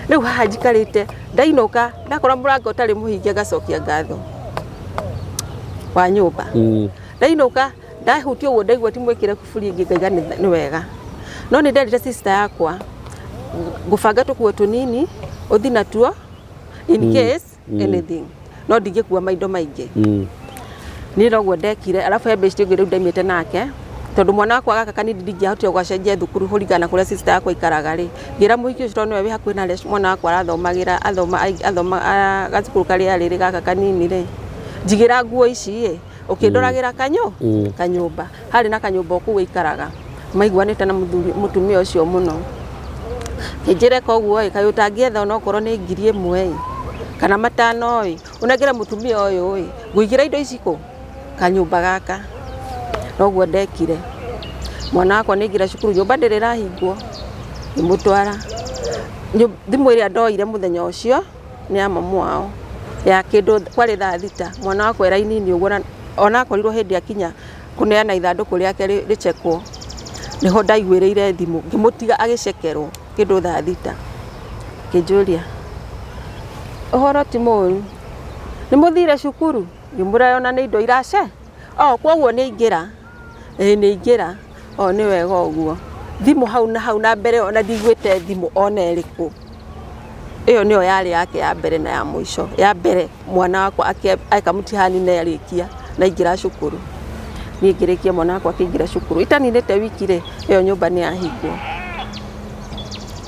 Rĩu haha njikarĩte, ndainũka ndakora mũrango ũtarĩ mũhinge, ngacokia ngatho wa nyũmba. Ndainũka ndahutia ũguo, ndaigua ti mwĩkĩre kuburi ĩngĩ, ngaiga nĩ wega. No nĩ nderire sister yakwa ngũbanga tũkuo tũnini ũthi natuo in case anything, no ndingĩkua maindo maingĩ. Niĩ noguo ndekire. Arabu he best ũngĩ rĩu ndaimĩte nake, tondũ mwana wakwa gaka kanini ndingĩahotire gũgacenjia thukuru kũringana na kũrĩa sister yakwa ikaraga rĩ, ngĩra mũhiki ũcio tondũ nĩwe wĩ hakuhĩ na harĩa mwana wakwa arathomagĩra, athoma athoma gacukuru karĩa rĩrĩ gaka kanini rĩ, njigĩra nguo ici ĩ ũkĩndoragĩra kanyũmba, harĩ na kanyũmba o kũu aikaraga, maiguanĩte na mũthuri mũtumia ũcio mũno. Kĩnjĩre koguo ĩ, kaĩ ũtangĩetha onokorwo nĩ 1,000 ĩ kana 500 ĩ, ũnengere mũtumia ũyũ ĩ, ngũigĩra indo ici kũ kanyũmba gaka. Noguo ndekire. Mwana wakwa nĩ aingĩra cukuru, nyũmba ndĩrĩ ĩrahingwo, ngĩmũtwara. Thimũ ĩrĩa ndoire mũthenya ũcio nĩ ya mamu wao ya kĩndũ kwarĩ thaa 6, mwana wakwa e raini-inĩ ũguo, na ona akorirwo hĩndĩ akinya kũneana ithandũkũ rĩake rĩchekwo, nĩho ndaiguĩrĩire thimũ, ngĩmũtiga agĩcekerwo kĩndũ thaa 6. Akĩnjũria ũhoro ti mũru, nĩ mũthire cukuru? Ngĩmwĩra ona nĩ indo irace o koguo nĩ aingĩra, ĩĩ nĩ aingĩra, o nĩ wega ũguo. Thimũ hau na hau na mbere ona ndiguĩte thimũ ona ĩrĩkũ. Ĩyo nĩyo yarĩ yake ya mbere na ya mũico. Ya mbere mwana wakwa eka mũtihani na arĩkia na aingĩra cukuru. Niĩ ngĩrĩkia mwana wakwa akĩingĩra cukuru. Itaninĩte wiki rĩ, ĩyo nyũmba nĩ yahingwo.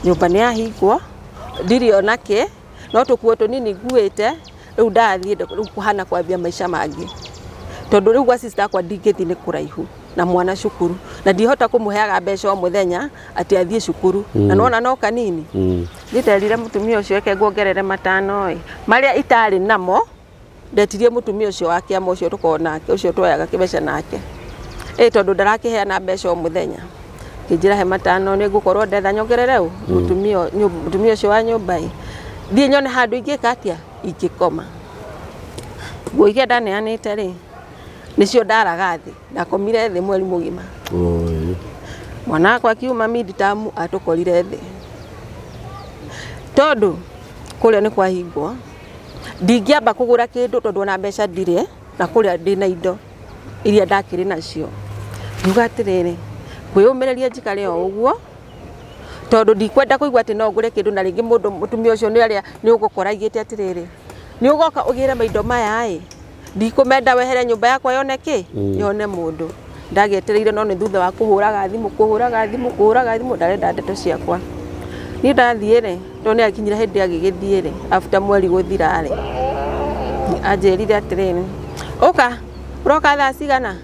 Nyũmba nĩ yahingwo, ndirĩ ona kĩ, no tũkuo tũnini nguĩte, rĩu ndathiĩ rĩu kũhana kwambia maica mangĩ. Tondũ rĩu gwa sister akwa ndingĩthiĩ nĩ kũraihu na mwana cukuru. Na ndihota kũmũheaga mbeca o mũthenya atĩ athiĩ cukuru. Na nĩwona no kanini. Niĩ nderire mũtumia ũcio reke nguongerere matano ĩ, marĩa itarĩ namo ndetirie mũtumia ũcio wa kĩama ũcio tũkoragwo nake ũcio tuoyaga kĩmbeca nake. Ĩ tondũ ndarakĩheana mbeca o mũthenya. Akĩnjĩra he matano nĩ ngũkorwo ndetha nyongerere ũ mũtumia ũcio wa nyũmba ĩ. Thiĩ nyone handũ ingĩka atĩa ingĩkoma. Nguo iria ndaneanĩte rĩ, nĩcio ndaraga thĩ, ndakomire thĩ mweri mũgima. Mwana wakwa akiuma mid-term atũkorire thĩ. Tondũ kũrĩa nĩ kwahingwo, ndingĩamba kũgũra kĩndũ tondũ ona mbeca ndirĩ na kũrĩa ndĩna indo iria ndakĩrĩ nacio. Ngiuga atĩrĩrĩ, ngwĩyũmĩrĩria njikare o ũguo, tondũ ndikwenda kũigua atĩ no ngũre kĩndũ na rĩngĩ mũndũ mũtumia ũcio nĩ arĩa nĩ ũgũkora aigĩte atĩrĩrĩ, nĩ ũgoka ũgĩre maindo maya ĩ, ndikũmenda wehere nyũmba yakwa yone kĩ? Yone mũndũ. Ndagĩetereire no nĩ thutha wa kũhũraga thimũ, kũhũraga thimũ, kũhũraga thimũ, ndarenda ndeto ciakwa. Niĩ ndathiĩ rĩ, tondũ nĩ akinyire hĩndĩ agĩgĩthiĩ rĩ, after mweri gũthira rĩ, anjĩrire atĩrĩrĩ, ũka, ũroka thaa cigana?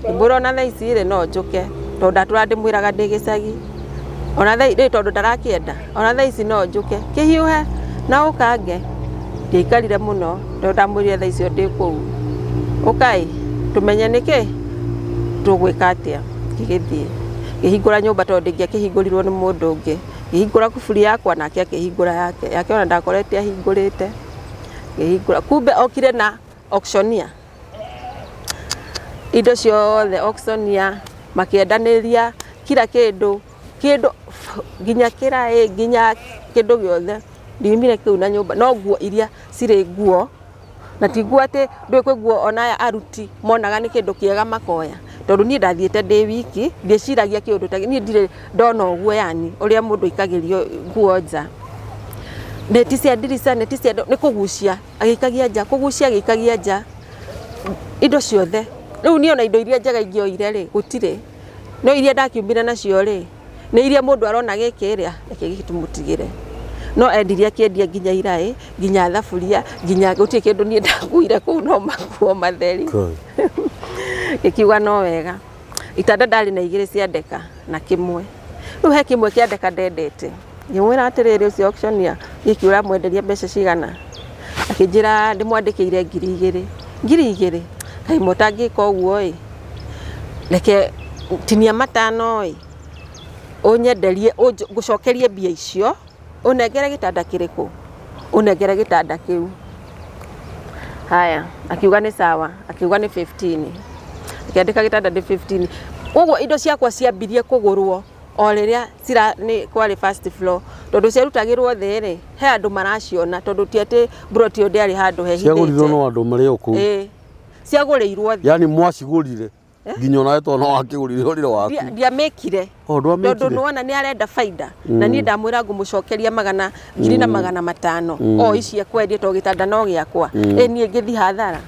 Ngĩmwĩra ona thaa ici rĩ, no njũke, tondũ ndatũraga ndĩmwĩraga ndĩ gĩcagi. Ona thaa rĩu tondũ ndarakĩenda, ona thaa ici no njũke, kĩhiũhe na ũkange. Ndiaikarire mũno tondũ ndamwĩrire thaa icio ndĩ kũu. Ũkai tũmenye nĩkĩ tũgwĩka atĩa. Ngĩgĩthiĩ ngĩhingũra nyũmba tondũ ndĩngĩakĩhingũrirwo nĩ mũndũ ũngĩ. Ngĩhingũra kuburi yakwa nake akĩhingũra yake. Yake ona ndakorete ahingũrĩte. Ngĩhingũra, kumbe okire na auctioneer. Indo ciothe auctioneer, makĩendanĩria kila kĩndũ, kĩndũ nginya kĩraĩ, nginya kĩndũ gĩothe. Ndiumire kĩu na nyũmba, no nguo iria cirĩ nguo, na ti nguo atĩ ndũĩ kwĩ nguo ona aya aruti monaga nĩ kĩndũ kĩega makoya. Tondũ niĩ ndathiĩte ndĩ wiki, ndiĩciragia kĩũndũ ta niĩ ndirĩ ndona ũguo yani ũrĩa mũndũ aikagĩrio nguo nja. Neti cia ndirica, neti cia nĩ kũgucia agĩikagia nja, kũgucia agĩikagia nja indo ciothe. Rĩu niĩ ona indo iria njega ingĩoire rĩ, gũtirĩ. No iria ndakiumire nacio rĩ, nĩ iria mũndũ arona gĩkĩ rĩ, reke gĩkĩ tũmũtigĩre. No endirie akĩendia nginya iraĩ, nginya thaburia, nginya gũtirĩ kĩndũ niĩ ndakuire kũu no makuo matheri. Ngĩkiuga no wega. Itanda ndarĩ na igĩrĩ cia ndeka na kĩmwe. Rĩu he kĩmwe kĩa ndeka ndendete. Ngĩmwĩra atĩrĩrĩ ũcio auctioneer, gĩkĩ ũramwenderia mbeca cigana? Akĩnjĩra ndĩmwandĩkĩire 2,000. 2,000? Kaĩ mũtangĩka ũguo ĩ, reke tinia matano ĩ, ũnyenderie ngũcokerie mbia icio, ũnengere gĩtanda kĩrĩkũ? Ũnengere gĩtanda kĩu. Haya, akiuga nĩ sawa, akiuga nĩ 15. Akĩandĩka gĩtanda nĩ 15. Koguo indo ciakwa ciambirie kũgũrwo o rĩrĩa cira nĩ kwarĩ first floor, tondũ ciarutagĩrwo thĩ rĩ, he andũ maraciona tondũ ti atĩ mburoti ĩyo ndĩarĩ handũ hehithĩte. Ciagũrirwo no andũ marĩ o kũu. Ĩĩ, ciagũrĩirwo thĩ. Yani mwacigũrire nginya onawe tondũ no wakĩgũrire ũrĩrĩ waku. Ndiamĩkire. Oh, ndwamĩkire? Tondũ nĩwona nĩ arenda baida. Na niĩ ndamwĩra ngũmũcokeria magana ngiri na magana matano. O ici ekwendia tondũ gĩtanda no gĩakwa. Ĩ niĩ ngĩthiĩ hathara.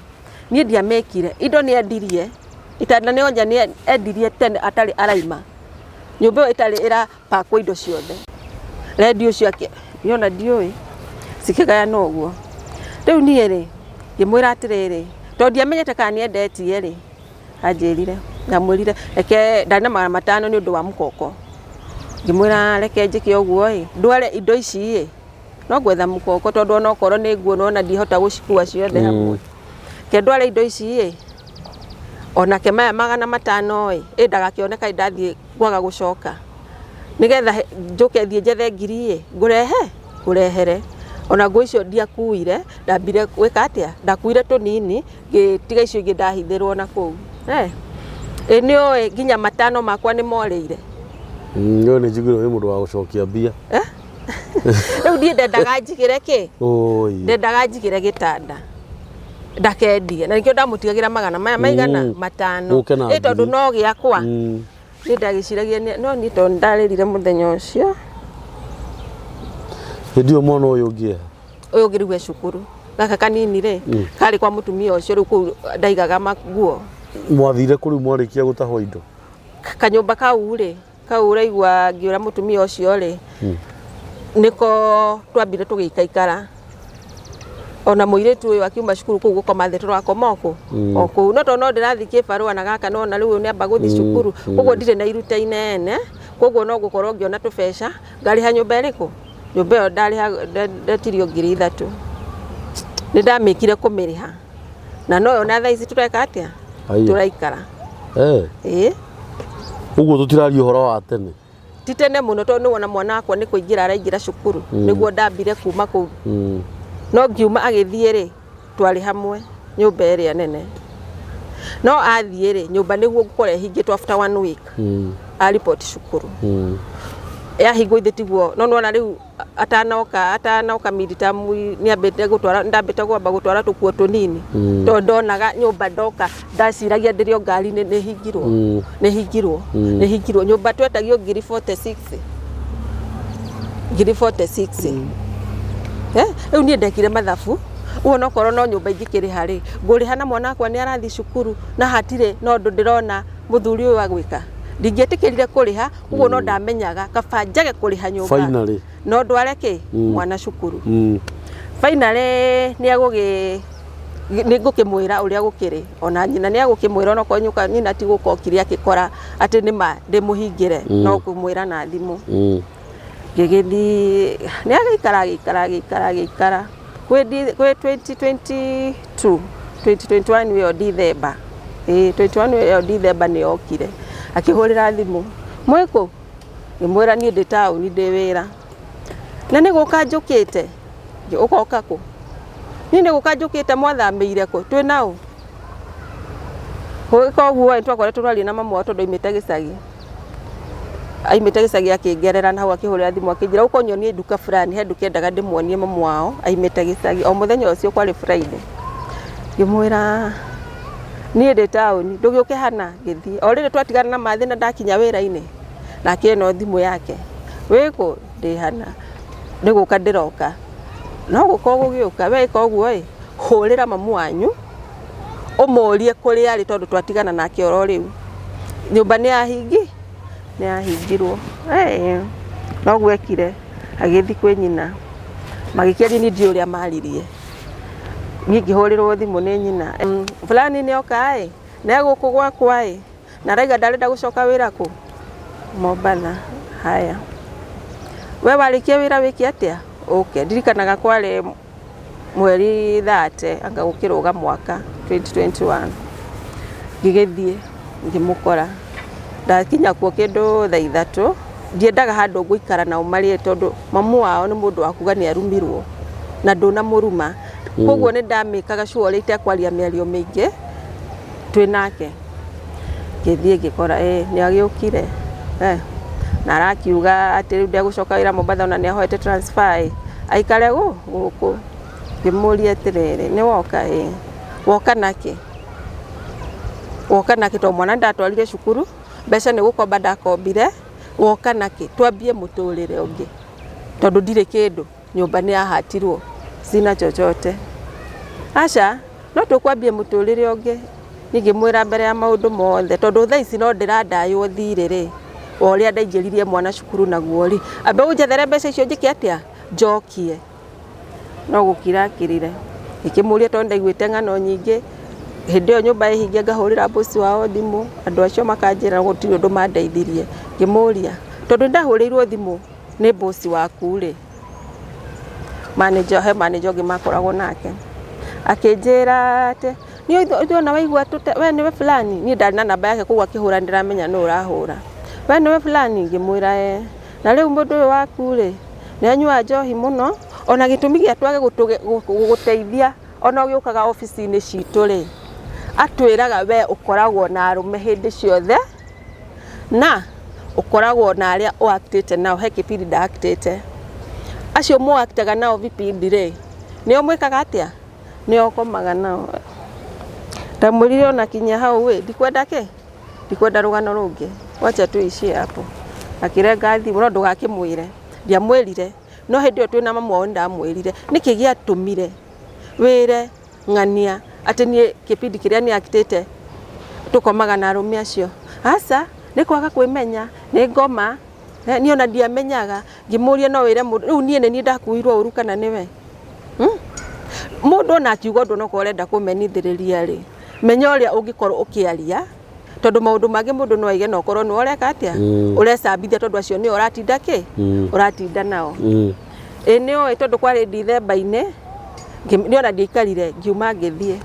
Niĩ ndiamĩkire. Indo nĩ endirie. Itanda nĩ onja nĩ endirie tene atarĩ araima. Nyũmba ĩyo ĩtarĩ ĩrapakwo indo ciothe. Redio ciake niĩ ona ndiũĩ cikĩgayana ũguo. Rĩu niĩ rĩ, ngĩmwĩra atĩrĩrĩ, tondũ ndiamenyete kana nĩ endetie rĩ, anjĩrire, ndamwĩrire reke ndarĩ na 500 nĩ ũndũ wa mũkoko. Ngĩmwĩra reke njĩke ũguo ĩ, ndware indo ici ĩ, no ngwetha mũkoko tondũ ona okorwo nĩ nguo nĩwona ndihota gũcikua ciothe hamwe. Reke ndware indo ici ĩ, onake maya 500 ĩ, ĩ ndagakĩone kaĩ ndathiĩ kwaga gũcoka. Nĩgetha njũke thiĩ njethe ngiri ĩ, ngũrehe, ngũrehere. Ona nguo icio ndiakuire, ndambire gwĩka atĩa, ndakuire tũnini, ngĩtiga icio ingĩ ndahithĩrwo na kũu. Ĩ nĩ ũĩ nginya matano makwa nĩ morĩire. Wewe nĩ njiguire wĩ mũndũ wa gũcokia mbia. Rĩu niĩ ndendaga njigĩre kĩ? Ndendaga njigĩre gĩtanda. Ndakendie. Na nĩkĩo ndamũtigagĩra magana maya maigana? Matano. Ũke na Ĩ tondũ ngiri. no gĩakwa. Niĩ ndagĩciragia no niĩ tondũ ndarĩrire mũthenya ũcio. Hĩndĩ ĩyo mwana ũyũ ũngĩ eha? Ũyũ ũngĩ rĩu e cukuru. Gaka kanini rĩ, karĩ kwa mũtumia ũcio rĩu kũu ndaigaga manguo. Mwathire kũ rĩu mwarĩkia gũtahwo indo? Kanyũmba kau rĩ, kau ũraigua ngĩũra mũtumia ũcio rĩ, nĩko twambire tũgĩikaikara. Ona mũirĩtu ũyũ akiuma cukuru kũu gũkoma thĩ tũrakoma o kũ? O kũu. No tondũ no ndĩrathiĩ kĩbarũa na gaka nona rĩu nĩamba gũthiĩ cukuru, koguo ndirĩ na iruta inene, koguo no ngũkorwo ngĩona tũbeca, ngarĩha nyũmba ĩrĩkũ? Nyũmba ĩyo ndarĩha ndetirio 3,000. Nĩ ndamĩkire kũmĩrĩha. Na noyo na thaa ici tũreka atĩa? Tũraikara. Ĩĩ. Ũguo tũtiraria ũhoro wa tene. Ti tene mũno tondũ nĩwona mwana wakwa nĩ kũingĩra araingĩra cukuru. Nĩguo ndambire kuma kũu. No ngiuma agĩthiĩ rĩ, twarĩ hamwe nyũmba ĩrĩa nene. No athiĩ rĩ, nyũmba nĩguo ngũkora ĩhingĩtwo after one week. A report cukuru. Yahingwo ithe tiguo, no nĩwona rĩu atanoka midterm nĩambĩte gũtwara, ndambĩte kwamba gũtwara tũkuo tũnini. Tondũ ndonaga nyũmba ndoka, ndaciragia ndĩrĩ o ngari-inĩ nĩhingirwo. Nĩhingirwo. Nĩhingirwo. Nyũmba twetagio ngiri 46. Ngiri 46. Rĩu niĩ ndekire mathabu. Ũguo nokorwo no nyũmba ingĩkĩrĩha rĩ, ngũrĩha na mwana wakwa nĩ arathiĩ cukuru na hatirĩ na ũndũ ndĩrona mũthuri ũyũ agwĩka. Ndingĩetĩkĩrire kũrĩha, ũguo no ndamenyaga kaba njage kũrĩha nyũmba. Finally. No ndware kĩ? Mwana cukuru. Finally nĩ agũgĩ nĩ ngũkĩmwĩra ũrĩa gũkĩrĩ. Ona nyina nĩ agũkĩmwĩra onokorwo nyũka nyina ti gũka okire akĩkora atĩ nĩ ma ndĩmũhingĩre, no kũmwĩra na thimũ. Ngĩgĩthiĩ, nĩ agĩikara, agĩikara, agĩikara, agĩikara. Kwĩ 2022, 2021 ĩyo December. Ĩĩ, 21 ĩyo December nĩ yokire. Akĩhũrĩra thimũ. Mwĩkũ? Ngĩmwĩra niĩ ndĩ taũni ndĩ wĩra. Na nĩ gũka njũkĩte. Ũgoka kũ? Niĩ nĩ gũka njũkĩte mwathamĩire kũ? Twĩ naũ? Gũgĩka ũguo ĩ, twakoretwo twaria na mamu wao tondũ aimĩte gĩcagi. Aimĩte gĩcagi akĩngerera na hau akĩhũrĩra thimũ akĩnjĩra ũka ũnyonie nduka fulani, he nduka endaga ndĩmuonie mamu wao aimĩte gĩcagi. O mũthenya ũcio kwarĩ Friday. Ngĩmwĩra niĩ ndĩ taũni, ndũgĩũke hana, ngĩthiĩ. O rĩrĩ twatigana na mathĩna ndakinya wĩra-inĩ, nake ĩno thimũ yake. Wĩkũ? Ndĩ hana. Nĩ gũka ndĩroka. No gũka ũgũgĩũka, we ĩka ũguo ĩ, hũrĩra mamu wanyu, ũmũrie kũrĩa arĩ tondũ twatigana nake oro rĩu. Nyũmba nĩ yahingi? Nĩ yahingirwo. Noguo ekire, agĩthiĩ kwĩ nyina. Magĩkĩaria niĩ ndiũĩ ũrĩa maririe. Niĩ ngĩhũrĩrwo thimũ nĩ nyina. Fulani nĩ oka ĩ, na e gũkũ gwakwa ĩ, na arauga ndarenda gũcoka wĩra kũ? Mombatha. Haya. We warĩkia wĩra wĩke atĩa? Ũke. Ndirikanaga kwarĩ mweri 30 anga gũkĩrũga mwaka 2021. Ngĩgĩthiĩ ngĩmũkora. Ndakinya kuo kĩndũ thaa ithatũ. Ndiendaga handũ ngũikara nao marĩe tondũ mamu wao nĩ mũndũ wa kuga nĩ arumirwo na ndũnamũruma. Koguo nĩ ndamĩkaga sure ũrĩa itekwaria mĩario mĩingĩ twĩ nake. Ngĩthiĩ ngĩkora nĩ agĩũkire. Na arakiuga atĩ rĩu ndegũcoka wĩra Mombatha ona nĩ ahoete transfer ĩ, aikare gũkũ. Ngĩmũria atĩrĩrĩ, nĩ woka ĩ? Woka nakĩ? Woka nakĩ tondũ mwana ndatwarire cukuru, mbeca nĩ gũkomba ndakombire, woka nakĩ? Twambie mũtũrĩre ũngĩ tondũ ndirĩ kĩndũ, nyũmba nĩ yahatirwo, sina chochote. Aca, no tũkwambia mũtũrĩre ũngĩ. Niĩ ngĩmwĩra mbere ya maũndũ mothe tondũ thaa ici no ndĩrandaywo thirĩ rĩ, wa ũrĩa ndaingĩririe mwana cukuru naguo rĩ, ambe ũnjethere mbeca icio njĩke atĩa? Njokie. No gũkira akirire. Ngĩkĩmũria tondũ ndaiguĩte ng'ano nyingĩ, hĩndĩ ĩyo nyũmba ĩhinge ngahũrĩra boss wao thimũ, andũ acio makanjĩra gũtirĩ ũndũ mandeithirie. Ngĩmũria, tondũ nĩndahũrĩirwo thimũ nĩ boss waku rĩ, manager, he manager ũngĩ makoragwo nake, akĩnjĩra atĩ niĩ ithuĩ ona waigua we nĩwe fulani, niĩ ndarĩ na namba yake koguo akĩhũra nĩndĩramenya nũ ũrahũra. We nĩwe fulani? Ngĩmwĩra ĩĩ. Na rĩu mũndũ ũyũ waku rĩ, nĩ anyuaga njohi mũno, ona gĩtũmi gĩa twage gũgũteithia ona ũgĩũkaga obici-inĩ citũ rĩ, atwĩraga we ũkoragwo na arũme hĩndĩ ciothe, na ũkoragwo na arĩa ũaktĩte nao, he kĩbindi ndaaktĩte. Acio mũaktaga nao vipindi rĩ, nĩo mwĩkaga atĩa? Nĩo ũkomaga nao. Ndamwĩrire ona kinya hau ĩ, ndikwenda kĩ? Ndikwenda rũgano rũngĩ. Wacha tuishie hapo. Akĩrenga thimũ, no ndũgakĩmwĩre. Ndiamwĩrire, no hĩndĩ ĩyo twĩna mamu wao nĩndamwĩrire. Nĩkĩ gĩatũmire wĩre ng'ania atĩ niĩ kĩbindi kĩrĩa nĩ actĩte tũkomaga na arũme acio? Aca, nĩ kwaga kwĩmenya, nĩ ngoma. Niĩ ona ndiamenyaga. Ngĩmũria no wĩre mũndũ, rĩu niĩ nĩ niĩ ndakuirwo ũru kana nĩwe? Mũndũ ona akiuga ũndũ onokorwo ũrenda kũmenithĩrĩria rĩ, menya ũrĩa ũngĩkorwo ũkĩaria, tondũ maũndũ mangĩ mũndũ no aige na ũkorwo nĩwe ũreka atĩa? Ũrecambithia tondũ acio nĩo ũratinda kĩ? Ũratinda nao. Ĩ nĩ ũĩ tondũ kwarĩ Dithemba-inĩ, niĩ ona ndiaikarire, ngiuma ngĩthiĩ.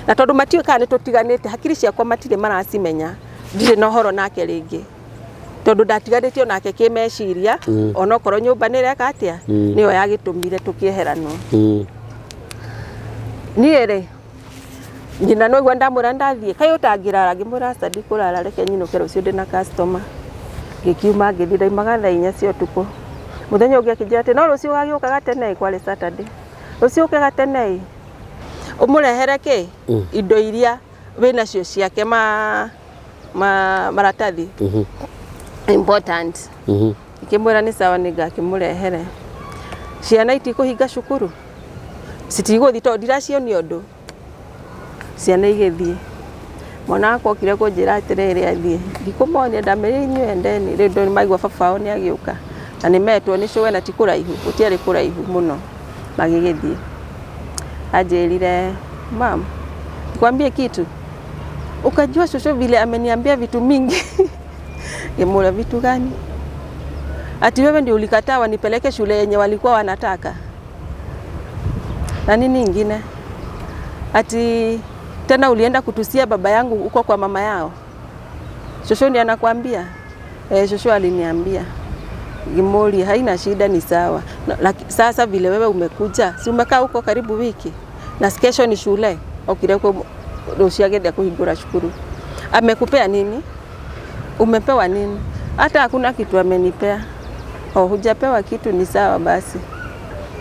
Na tondũ matiũĩ kana nĩ tũtiganĩte, hakiri ciakwa matirĩ maracimenya, ndirĩ na ũhoro nake rĩngĩ. Tondũ ndatiganĩtio nake kĩmeciria, onokorwo nyũmba nĩ ĩreka atĩa? Nĩyo yagĩtũmire tũkĩeheranwo. Niĩ rĩ, nyina no igua ndamwĩra ndathiĩ, kaĩ ũtangĩrara? Ngĩmwĩra aca ndikũrara, reke nyinũke rũciũ ndĩna customer. Ngĩkiuma ngĩthiĩ, ndaumaga thaa 4 cia ũtukũ. Mũthenya ũngĩ akĩnjĩra atĩ no rũciũ ũgagĩũka gatene ĩ, kwarĩ Saturday. Rũciũ ũke gatene ĩ, ũmũrehere kĩ? Indo iria wĩnacio ciake ma maratathi important. Ngĩmwĩra nĩ sawa, nĩngakĩmũrehere. Ciana itikũhinga cukuru, citigũthiĩ tondũ ndiracionia ũndũ. Ciana igĩthiĩ. Mwana wakwa okire kũnjĩra atĩrĩrĩ athiĩ, ndikũmonia, ndamerire inyuĩ endeni, rĩu ndũ maigua baba wao nĩ agĩũka. Na nĩ metwo nĩ cũwe na ti kũraihu, gũtiarĩ kũraihu mũno, magĩgĩthiĩ. Anjĩrire, "Mum, nikwambie kitu? Ukajua shosho vile ameniambia vitu mingi." Ngĩmũria vitu gani? Ati wewe ndio ulikataa wanipeleke shule yenye walikuwa wanataka. Na nini ingine? Ati tena ulienda kutusia baba yangu huko kwa mama yao. Shosho ndiye anakuambia? Eh, shosho aliniambia. Ngĩmũria haina shida, ni sawa. Na, sasa vile wewe umekuja, si umekaa huko karibu wiki na kesho ni shule, okire ko rũciũ agĩthiĩ kũhingũra cukuru. Amekupea nini? Umepewa nini? Hata hakuna kitu amenipea. Oh, hujapewa kitu, ni sawa basi.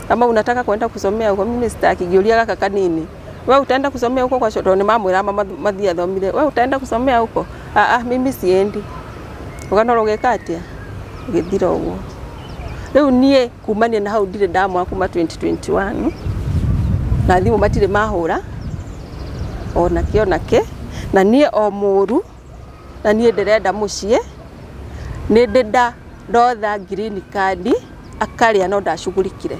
Kama unataka kwenda kusomea huko, mimi sitaki. Ngĩũria gaka kanini. We utaenda kusomea huko kwa shosho? Nĩ mamwĩra mama mathiĩ athomire. We utaenda kusomea huko? Ah, ah, mimi siendi. Ũgana ũgeka atĩa? Gĩthira ũguo. Rĩu niĩ kumania na hau ndirĩ ndamwona kuma 2021 na thimũ matirĩ mahũra ona kĩ ona kĩ, na niĩ o mũru, na niĩ ndĩrenda mũciĩ, nĩ ndĩ ndotha green card akarĩa no ndacugurikire,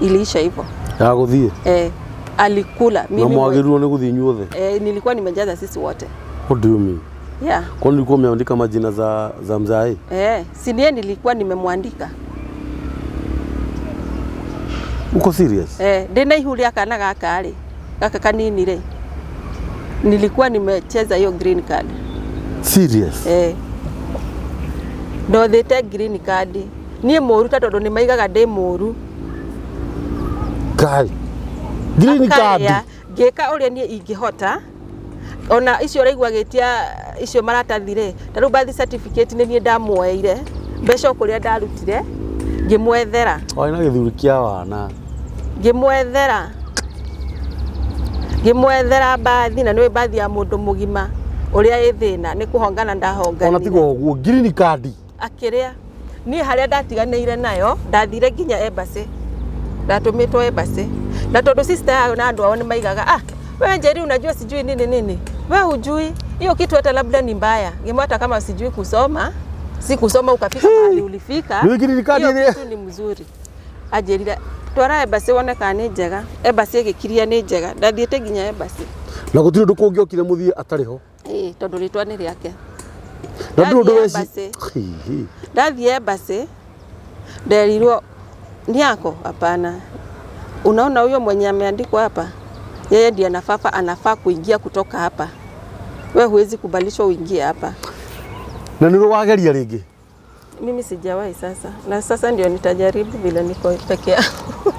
iliisha hivyo. Ya gũthiĩ? Eh, alikula. Na mwagĩrĩirwo nĩ gũthiĩ inyuothe? Eh, nilikuwa nimejaza sisi wote. What do you mean? Yeah. Kwani ulikuwa umeandika majina za mzae? Eh, si niye nilikuwa nimemwandika. Uko serious? Eh, ndĩna ihu rĩa kana gaka rĩ, gaka kanini rĩ, nilikuwa nimecheza hiyo green card. Serious? Eh, ndothĩte green card niĩ mũru ta tondũ nĩ maigaga ndĩ mũru. Kai. Green card. Akarĩa, ngĩka ũrĩa niĩ ingĩhota, ona icio ũraigua gĩtia icio maratathi rĩ, ta rĩu birth certificate nĩ niĩ ndamuoeire mbeca o kũrĩa ndarutire, ngĩmwethera. Warĩ na gĩthuri kĩa wana. Ngĩmwethera mbathi, na nĩũĩ mbathi ya mũndũ mũgima ũrĩa ĩ thĩna nĩ kũhongana ndahonganire. Ona tiga ũguo green card. Akĩrĩa. Niĩ harĩa ndatiganĩire nayo, ndathire nginya embassy, ndatũmĩtwo embassy, na tondũ sister yao na andũ ao nĩ maigaga, "Ah, wewe Njeri unajua sijui nini nini, we hujui hiyo kitu, hata labda ni mbaya." Ngĩmwata kama sijui kusoma, si kusoma ukafika mahali ulifika, Nĩ green card hiyo ĩrĩa- kitu ni mzuri. Anjĩrire twara embassy wone kana nĩ njega. Embassy ĩgĩkiria nĩ njega, ndathiĩte nginya embassy. Na gũtirĩ ũndũ kũngĩokire mũthiĩ atarĩ ho. Ĩĩ, tondũ rĩtwa nĩ rĩake. Na ndũrĩ ũndũ Ndathiĩ weci. embassy. Hihi. Ndathiĩ embassy nderirwo ni yako? Hapana. Unaona huyo mwenye ameandikwa hapa, yeye ndiye anafaa kuingia kutoka hapa, we huwezi kubalishwa uingie hapa. Na nĩ wageria rĩngĩ? Mimi sijawahi sasa, na sasa ndio nitajaribu vile niko peke yangu.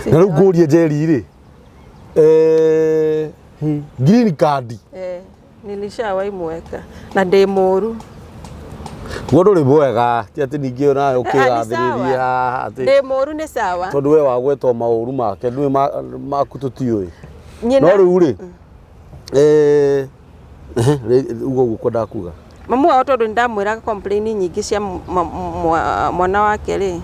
Na rĩu ngũrie Njeri rĩ. Eh, green card. Eh, nilishawahi muweka na ndĩ mũru. Guo ndũrĩ mwega, ti atĩ ningĩ nawe Ah, ni sawa. ũkĩgathĩrĩria haha atĩ Ndĩ mũru nĩ sawa. tondũ we wagwetwo maũru make ndũĩ maku tũtiũĩ. Nyina No rĩu rĩ, eh, Ehe, uguo ũguo kwendaga kuga. Mamu wao tondũ nĩndamwĩraga complain nyingĩ cia mwana wake rĩ,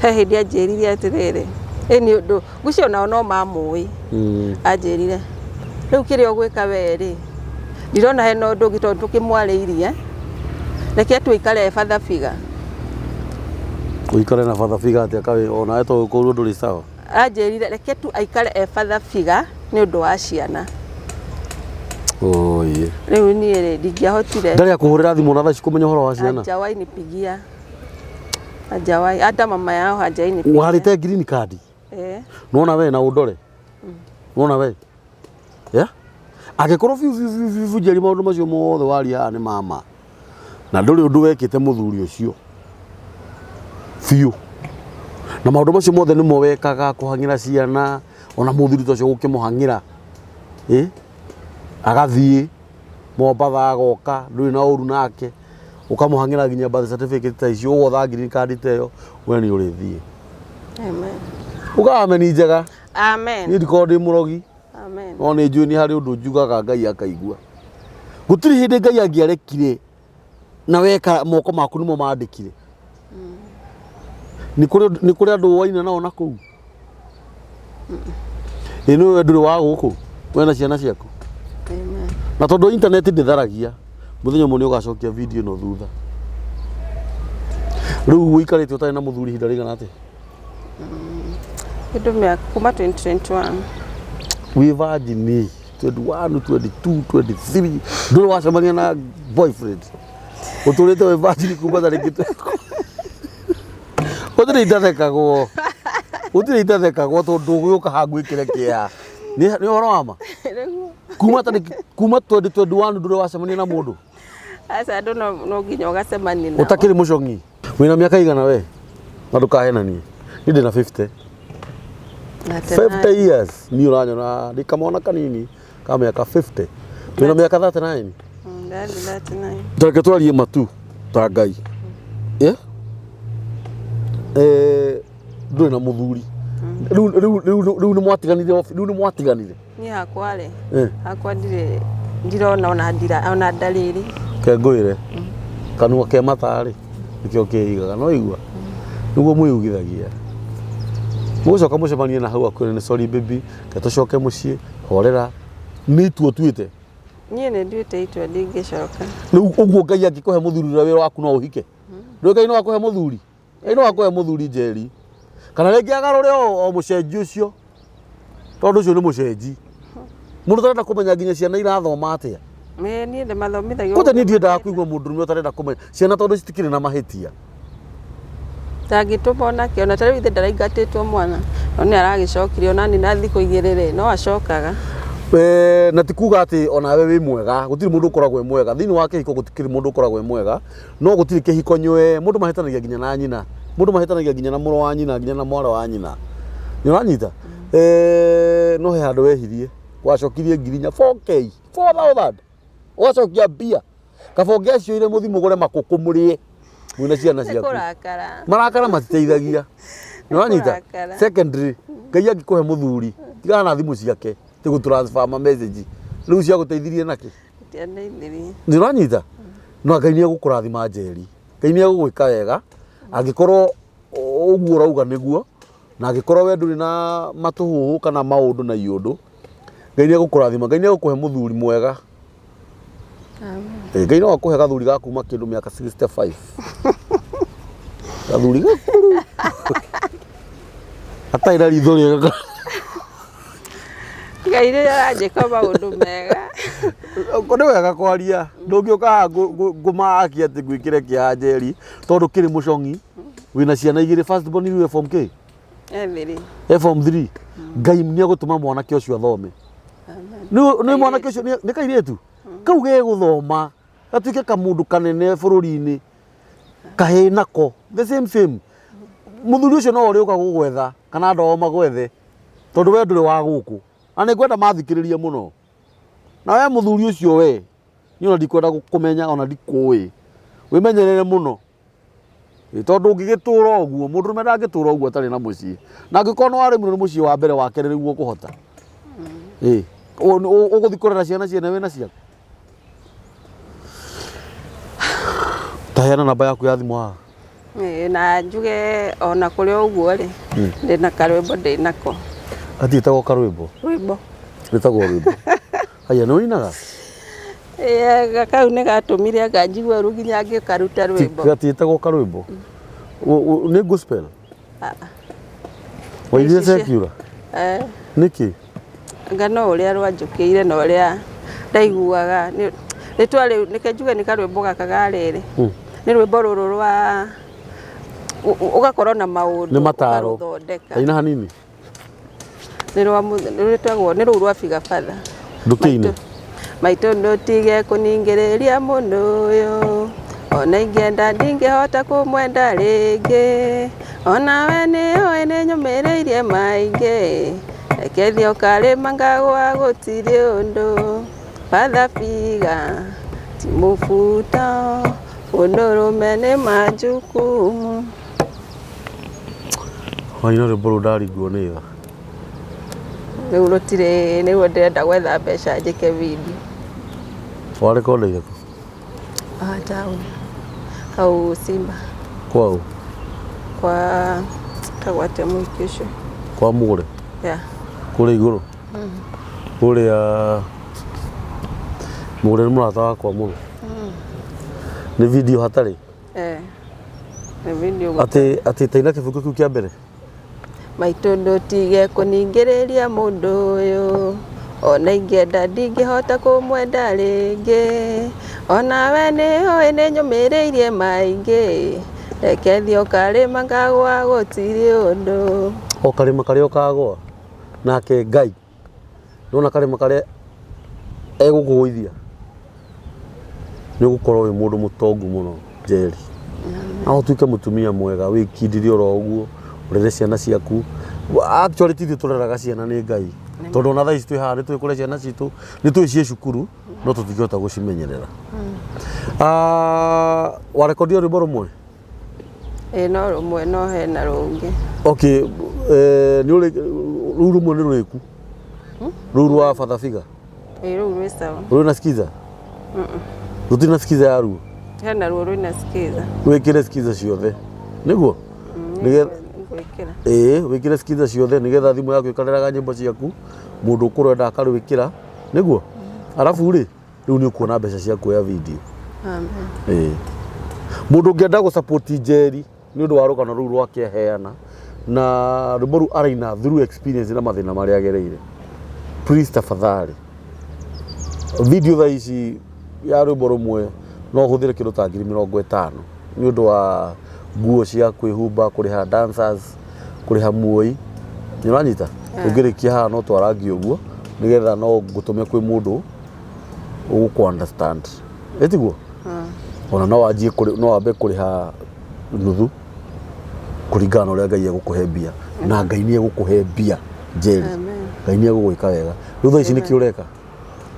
he hĩndĩ anjĩrire atĩrĩrĩ, ĩ nĩ ũndũ ngwĩciria onao no mamũĩ. Anjĩrire rĩu kĩrĩa ũgwĩka we rĩ, ndirona hena ũndũ ũngĩ tondũ tũkĩmwarĩirie, reke tũikare batha figure. Ũikare na father figure atĩa kaĩ onawe to ũkorwo ndũrĩ sawa? Anjĩrire reke tu aikare e father figure nĩ ũndũ wa ciana. Oye. Rĩu niĩ rĩ ndingĩahotire. Ndarĩ akũhũrĩra thimũ na thaa ici kũmenya ũhoro wa ciana? Hajawahi nipigia. Hajawahi hata mama yao hajawahi nipigia. Warĩte green card? Eh. Nona we na ũndore? Nona we? Yeah? Angĩkorwo biũ biũ biũ biũ biũ Njeri maũndũ macio mothe waria haha nĩ mama na ndũrĩ ũndũ wekĩte mũthuri ũcio biũ na maũndũ macio mothe nĩmo wekaga kũhang'ĩra ciana ona mũthuri ta ũcio gũkĩmũhang'ĩra ĩ agathiĩ Mombatha agoka ndũrĩ na ũru nake ũkamũhang'ĩra nginya birth certificate ta icio ũgotha green card ta ĩyo we nĩ ũrĩthiĩ. Amen. Uga ameni njega. Amen. Niĩ ndikoragwo ndĩ mũrogi. Amen. No nĩ njũĩ nĩ harĩ ũndũ njugaga Ngai akaigua. Gũtirĩ hĩndĩ Ngai angĩarekire na weka moko maku nĩmo mandĩkire. Nĩ kũrĩ nĩ kũrĩ andũ waina nao na kũu. Ĩ nĩ we ndũrĩ wa gũkũ we na ciana ciaku. Amen. Na tondũ internet ndĩtharagia mũthenya ũmwe nĩ ũgacokia video ĩno thutha. Rĩu ũikarĩte ũtarĩ na mũthuri ihinda rĩigana atĩa? Kĩndũ mĩaka kuma 2021. Wĩ virgin 21, 22, 23 ndũrĩ wacemania na boyfriend ũtũrĩte wĩ virgin kuma tarĩki gũtirĩ itathekagwo gũtirĩ itathekagwo tondũ ũgĩũka haha ngwĩkĩre kĩeha nĩ nĩ ũhoro wa ma Nĩguo. kuma tarĩki kuma 2021 ndũrĩ wacemania na mũndũ. Aca andũ no nginya ũgacemania nao. Ũtakĩrĩ mũcong'i. Wĩna mĩaka igana we? Na ndũkahenanie. Niĩ ndĩna 50. 50 years. Niĩ ũranyona ndĩ kamwana kanini ka mĩaka 50. Wĩna mĩaka 39? Ndathi 39. Reke twarie matu ta Ngai. Yeah? Eh, ndũrĩ na mũthuri. Rĩu rĩu rĩu rĩu nĩ mwatiganire rĩu nĩ mwatiganire. Niĩ hakwa rĩ, Eh. hakwa ndirĩ ndirona ona ndira ona ndariri. Ke ngwĩre kanua ke matarĩ nĩkĩo kĩigaga no igua nĩguo mwĩyugithagia mũgũcoka mũcemanie na hau akwĩre nĩ sorry baby ke tũcoke mũciĩ horera nĩ itua ũtuĩte. Niĩ nĩ nduĩte itua ndingĩcoka. Rĩu ũguo Ngai angĩkũhe mũthuri ũrĩa wĩra waku no ũhike? Ndũĩ Ngai no akũhe mũthuri? Ngai no akũhe mũthuri Njeri. Kana rĩngĩ agarũre o mũcenji ũcio. Tondũ ũcio nĩ mũcenji. Mũndũ ũtarenda kũmenya nginya ciana irathoma atĩa. Ĩĩ niĩ ndĩmathomithagia. Kwanja niĩ ndiendaga kũigua mũndũrũme ũtarenda kũmenya ciana tondũ citikĩrĩ na mahĩtia. Ndangĩtũma onake ona ta rĩu ithe ndaraingatĩtwo mwana no nĩ aragĩcokire ona nina thikũ igĩrĩ rĩ no acokaga. Eh, na ti kuga atĩ onawe wĩ mwega gũtirĩ mũndũ ũkoragwo e mwega thĩinĩ wa kĩhiko gũtikĩrĩ mũndũ ũkoragwo e mwega no gũtirĩ kĩhiko nywe mũndũ mahĩtanagia nginya na nyina mũndũ mahĩtanagia nginya na mũrũ wa nyina nginya na mwarĩ wa nyina nĩ ũranyita eh, no he handũ wehirie wacokirie ngiri inya 4K 4000 ũgacokia mbia kaba ũngĩacioire mũthi mũgũre makũkũ mũrĩe mwĩna ciana Nĩ ciaku kũrakara. Marakara matiteithagia nĩ ũranyita. Kũrakara. Secondary Ngai angĩkũhe mũthuri tigana na thimũ ciake ti gũ transfer ma message rĩu ciagũteithirie nakĩ? Itiandeithirie. Nĩ ũranyita no Ngai nĩ egũkũrathima Njeri. Ngai nĩ egũgwĩka wega angĩkorwo ũguo ũrauga nĩguo na angĩkorwo we ndũrĩ na matũhũhũ kana maũndũ na iũndũ Ngai nĩ egũkũrathima. Ngai nĩ egũkũhe mũthuri mwega. Amen. Ngai no akũhe gathuri ga kuma kĩndũ mĩaka 65 gathuri gakũrũ gatarĩ na ritho rĩega. Ngai rĩrĩa aranjĩka maũndũ mega. Nĩ wega kwaria ndũngĩũka haha ngũmakie atĩ ngwĩkĩre kĩeha Njeri tondũ kĩrĩ mũcong'i wĩna ciana igĩrĩ first born rĩu e form K? E 3. E form 3. Ngai nĩ egũtũma mwanake ũcio athome. Nĩ mwanake ũcio nĩ kairĩtu kau gegũthoma gatuĩke kamũndũ kanene bũrũri-inĩ kahĩĩ nako the same same mũthuri ũcio no ũrĩũka gũgwetha kana andũ ao magwethe tondũ we ndũrĩ wa gũkũ na nĩ ngwenda mathikĩrĩrie mũno na we mũthuri ũcio we niĩ ona ndikwenda kũmenya ona ndikũĩ wĩmenyerere mũno. Ĩ, tondũ ũngĩgĩtũra ũguo mũndũrũme ndangĩtũra ũguo atarĩ na mũciĩ na angĩkorwo nĩ waremirwo nĩ mũciĩ wa mbere wa kerĩ rĩu ũkũhota. Ĩ, ũgũthiĩ kũrera ciana ciene wĩna ciaku. Taheana namba yaku ya thimũ haha. Ĩĩ, na njuge ona kũrĩ o ũguo rĩ, ndĩna karwĩmbo ndĩnako. Ati ĩtagwo karwĩmbo? Rwĩmbo. Rĩtagwo rwĩmbo. Haya, nĩ ũinaga? Ĩĩ, kau nĩ gatũmire anga njigue ũru nginya ngĩkaruta rwĩmbo. Gatiĩtagwo karwĩmbo? Nĩ gospel? Ah. Wainire Ici cia- secular? Eh. Nĩkĩ? Anga no ũrĩa rwanjũkĩire na ũrĩa ndaiguaga. Rĩtwa rĩu, reke njuge nĩ karwĩmbo gaka ga rĩrĩ. Nĩ rwĩmbo rũrũ rwa ũgakorwo na maũndũ Nĩ mataro. ũkarũthondeka. Taina hanini. Nĩ rwa rwĩtagwo nĩ rũu rwa Figa Father. Ndũkĩine. Maitũ ndũtige kũningĩrĩria mũndũ ũyũ, ona ingĩenda ndingĩhota kũmwenda rĩngĩ, onawe nĩ ũĩ nĩ nyũmĩrĩirie maingĩ, reke thiĩ ũkarĩma ngagũa gũtirĩ ũndũ, Father Figa ti mũbuto, mũndũrũme nĩ majukumu. Waina rwĩmbo rũu ndaringwo nĩ tha. Rĩu rũtirĩ nĩguo ndĩrenda gwetha mbeca njĩke video. Warekondeire kũ? Ah, taũni. Hau Simba. Kwaũ? Kwa tagwo atĩa mũhiki ũcio? Kwa Mũgũre? Yeah. Kũrĩa igũrũ? Kũrĩa Mũgũre nĩ mũrata wakwa mũno. Nĩ video hatarĩ? Eh. Nĩ video. Atĩ atĩ taina kĩbungo kĩu kĩa mbere? Maitũ ndũtige kũningĩrĩria mũndũ ũyũ, ona ingĩenda ndingĩhota kũmwenda rĩngĩ, onawe nĩ ũĩ nĩ nyũmĩrĩirie maingĩ, reke thiĩ ũkarĩma ngagũa gũtirĩ ũndũ. O karĩma karĩa ũkagũa nake Ngai nona karĩma karĩa egũkũgũithia nĩ ũgũkorwo wĩ mũndũ mũtongu mũno Njeri. Na ũtuĩke mũtumia mwega wĩkindĩrie oro ũguo ũrere ciana ciaku. Actually ti ithuĩ tũreraga ciana nĩ Ngai, tondũ ona thaa ici twĩ haha nĩ tũĩ kũrĩa ciana citũ nĩ tũĩ ciĩ cukuru no tũtingĩhota gũcimenyerera. Warekondia rwĩmbo rũmwe? Ĩĩ no rũmwe no hena rũngĩ. Okay, nĩ ũrĩ rũu rũmwe nĩ rũrĩku? Rũu rwa Father Figure? Ĩĩ rũu rwĩ sawa. Rwĩna skiza? Rũtirĩ na skiza ya ruo? Hena ruo rwĩna skiza. Wĩkĩre skiza ciothe. Nĩguo? Nĩgetha Ngwĩkĩra. Ĩĩ, wĩkĩre skiza ciothe nĩgetha thimũ yaku ĩkareraga nyĩmbo ciaku, mũndũ ũkũrenda akarwĩkĩra, nĩguo? Arabu rĩ, rĩu nĩ ũkuona mbeca cia kuoya video. Amen. Ĩĩ. Mũndũ ũngĩenda gũ support Njeri nĩ ũndũ wa rũgano rũu rwake aheana na rwĩmbo rũu araina through experience na mathĩna marĩa agereire, please tafadhali, video thaa ici ya rwĩmbo rũmwe no ũhũthĩre kĩndũ ta 50,000 nĩ ũndũ wa nguo cia kwĩhumba, kũrĩha dancers, kũrĩha muoi, nĩ ũranyita? Ũngĩrĩkia haha no twarangie ũguo nĩgetha no ngũtũme kwĩ mũndũ ũgũkũ understand, ĩtiguo? Ona no wanjie no wambe kũrĩha nuthu kũringana na ũrĩa Ngai egũkũhe mbia, na Ngai nĩ egũkũhe mbia Njeri. Amen. Ngai nĩ egũgwĩka wega. Rĩu thaa ici nĩkĩ ũreka?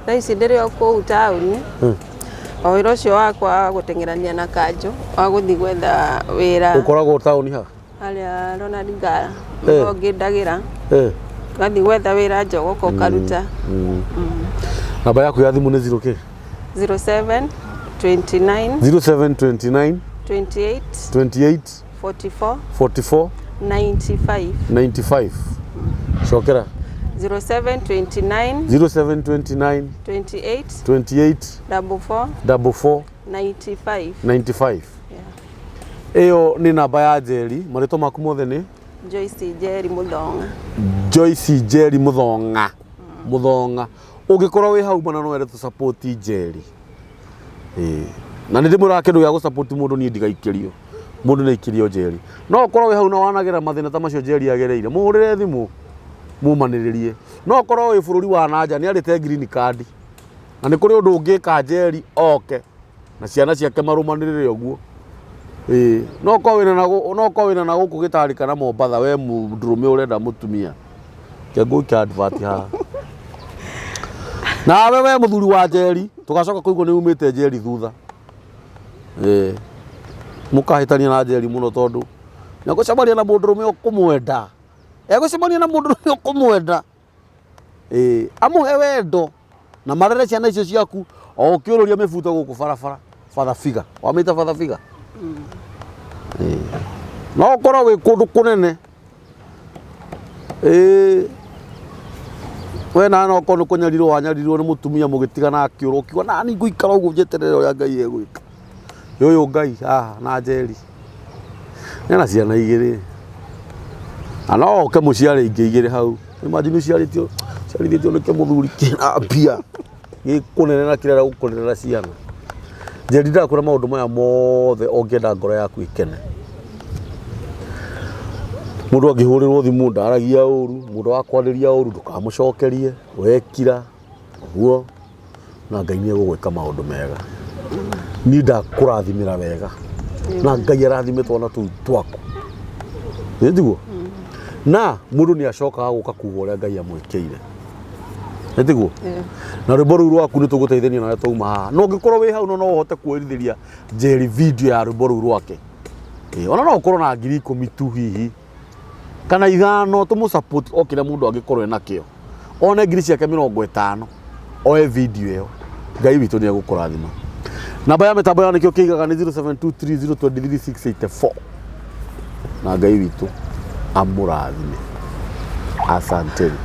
Thaa ici ndĩrĩ o kũu taũni. O wĩra ũcio wakwa wa gũteng'erania na kanjũ wa gũthiĩ gwetha wĩra. Ũkoragwo taũni ha? Harĩa Ronald Ngala. Eh. No ngĩndagĩra. Eh. Ngathiĩ gwetha wĩra njogoka ũkaruta. Namba yaku ya thimũ nĩ 0 kĩ? 07 29 0729 28 28 44 44 95. 95. Cokera. 07 29 0729 28 28 44 44 95. 95. Yeah. Ĩyo nĩ namba ya Njeri. Marĩtwa maku mothe nĩ? Joyce Njeri Muthong'a. Joyce Njeri Muthong'a. Muthong'a. Ũngĩkorwo wĩ hau mana no wende tũ support Njeri. Ĩĩ. Na nĩ ndĩmwĩraga kĩndũ gĩa gũ support mũndũ niĩ ndigaikĩrio. Mũndũ nĩ aikĩrio Njeri. No ũkorwo wĩ hau na wanagera mathĩna ta macio Njeri agereire, mũhũrĩre thimũ mũmanĩrĩrie. No ũkorwo wĩ bũrũri wa nanja nĩ arĩte green card. Na nĩ kũrĩ ũndũ ũngĩka Njeri oke na ciana ciake marũmanĩrĩre ũguo. Ĩĩ, no ũkorwo wĩna na no ũkorwo wĩna na gũkũ gĩtarĩ kana Mombatha we mũndũrũme ũrenda mũtumia. Reke ngũike advert haha. Nawe we mũthuri wa Njeri, tũgacoka kũigua nĩ umĩte Njeri thutha. Ĩĩ. Mũkahĩtania na Njeri mũno tondũ nĩ egũcemania na mũndũrũme ũkũmwenda. Egũcemania na mũndũrũme ũkũmwenda. Ĩĩ, amũhe wendo na marere ciana icio ciaku o ũkĩũrũria mĩbuto gũkũ barabara. Father figure. Wamĩta father figure? Ĩĩ. No ũkorwo wĩ kũndũ kũnene. Ĩĩ. We na no okorwo nĩ kũnyarirwo wanyarirwo nĩ mũtumia mũgĩtigana akĩũra ũkiuga nani ngũikara ũguo njeterere ũrĩa Ngai egwĩka. Ũyũ Ngai haha na Njeri. Ena ciana igĩrĩ. Na no oke mũciare ingĩ igĩrĩ hau. Imagine ũciarĩtio ũciarithĩtio nĩ kĩmũthuri kĩna mbia. Gĩkũnene na kĩrenda gũkũrerera ciana. Njeri ndakwĩra maũndũ maya mothe ũngĩenda ngoro yaku ĩkene. Mũndũ angĩhũrĩrwo thimũ ndaragia ũru, mũndũ akwarĩria ũru ndũkamũcokerie, wekira ũguo na Ngai nĩ egũgwĩka maũndũ mega. Niĩ ndakũrathimĩra wega na Ngai arathime twana tũu twaku. Nĩ tiguo? Na mũndũ nĩ acokaga gũka kuga ũrĩa Ngai amwĩkĩire. Nĩ tiguo? Na rwĩmbo rũu rwaku nĩ tũgũteithania nawe twauma haha. Na ũngĩkorwo wĩ hau no no ũhote kuoerithĩria Njeri video ya rwĩmbo rũu rwake. Ĩĩ, ona no ũkorwo na 10,000 tu hihi kana 5 tũmũ support o kĩrĩa mũndũ angĩkorwo enakĩo. One ngiri ciake 50 oe video ĩyo. Ngai witũ nĩ egũkũrathima. Namba ya mĩtambo ya nĩkĩo kĩigaga nĩ 0723023684. Na Ngai witũ amũrathime. Asanteni.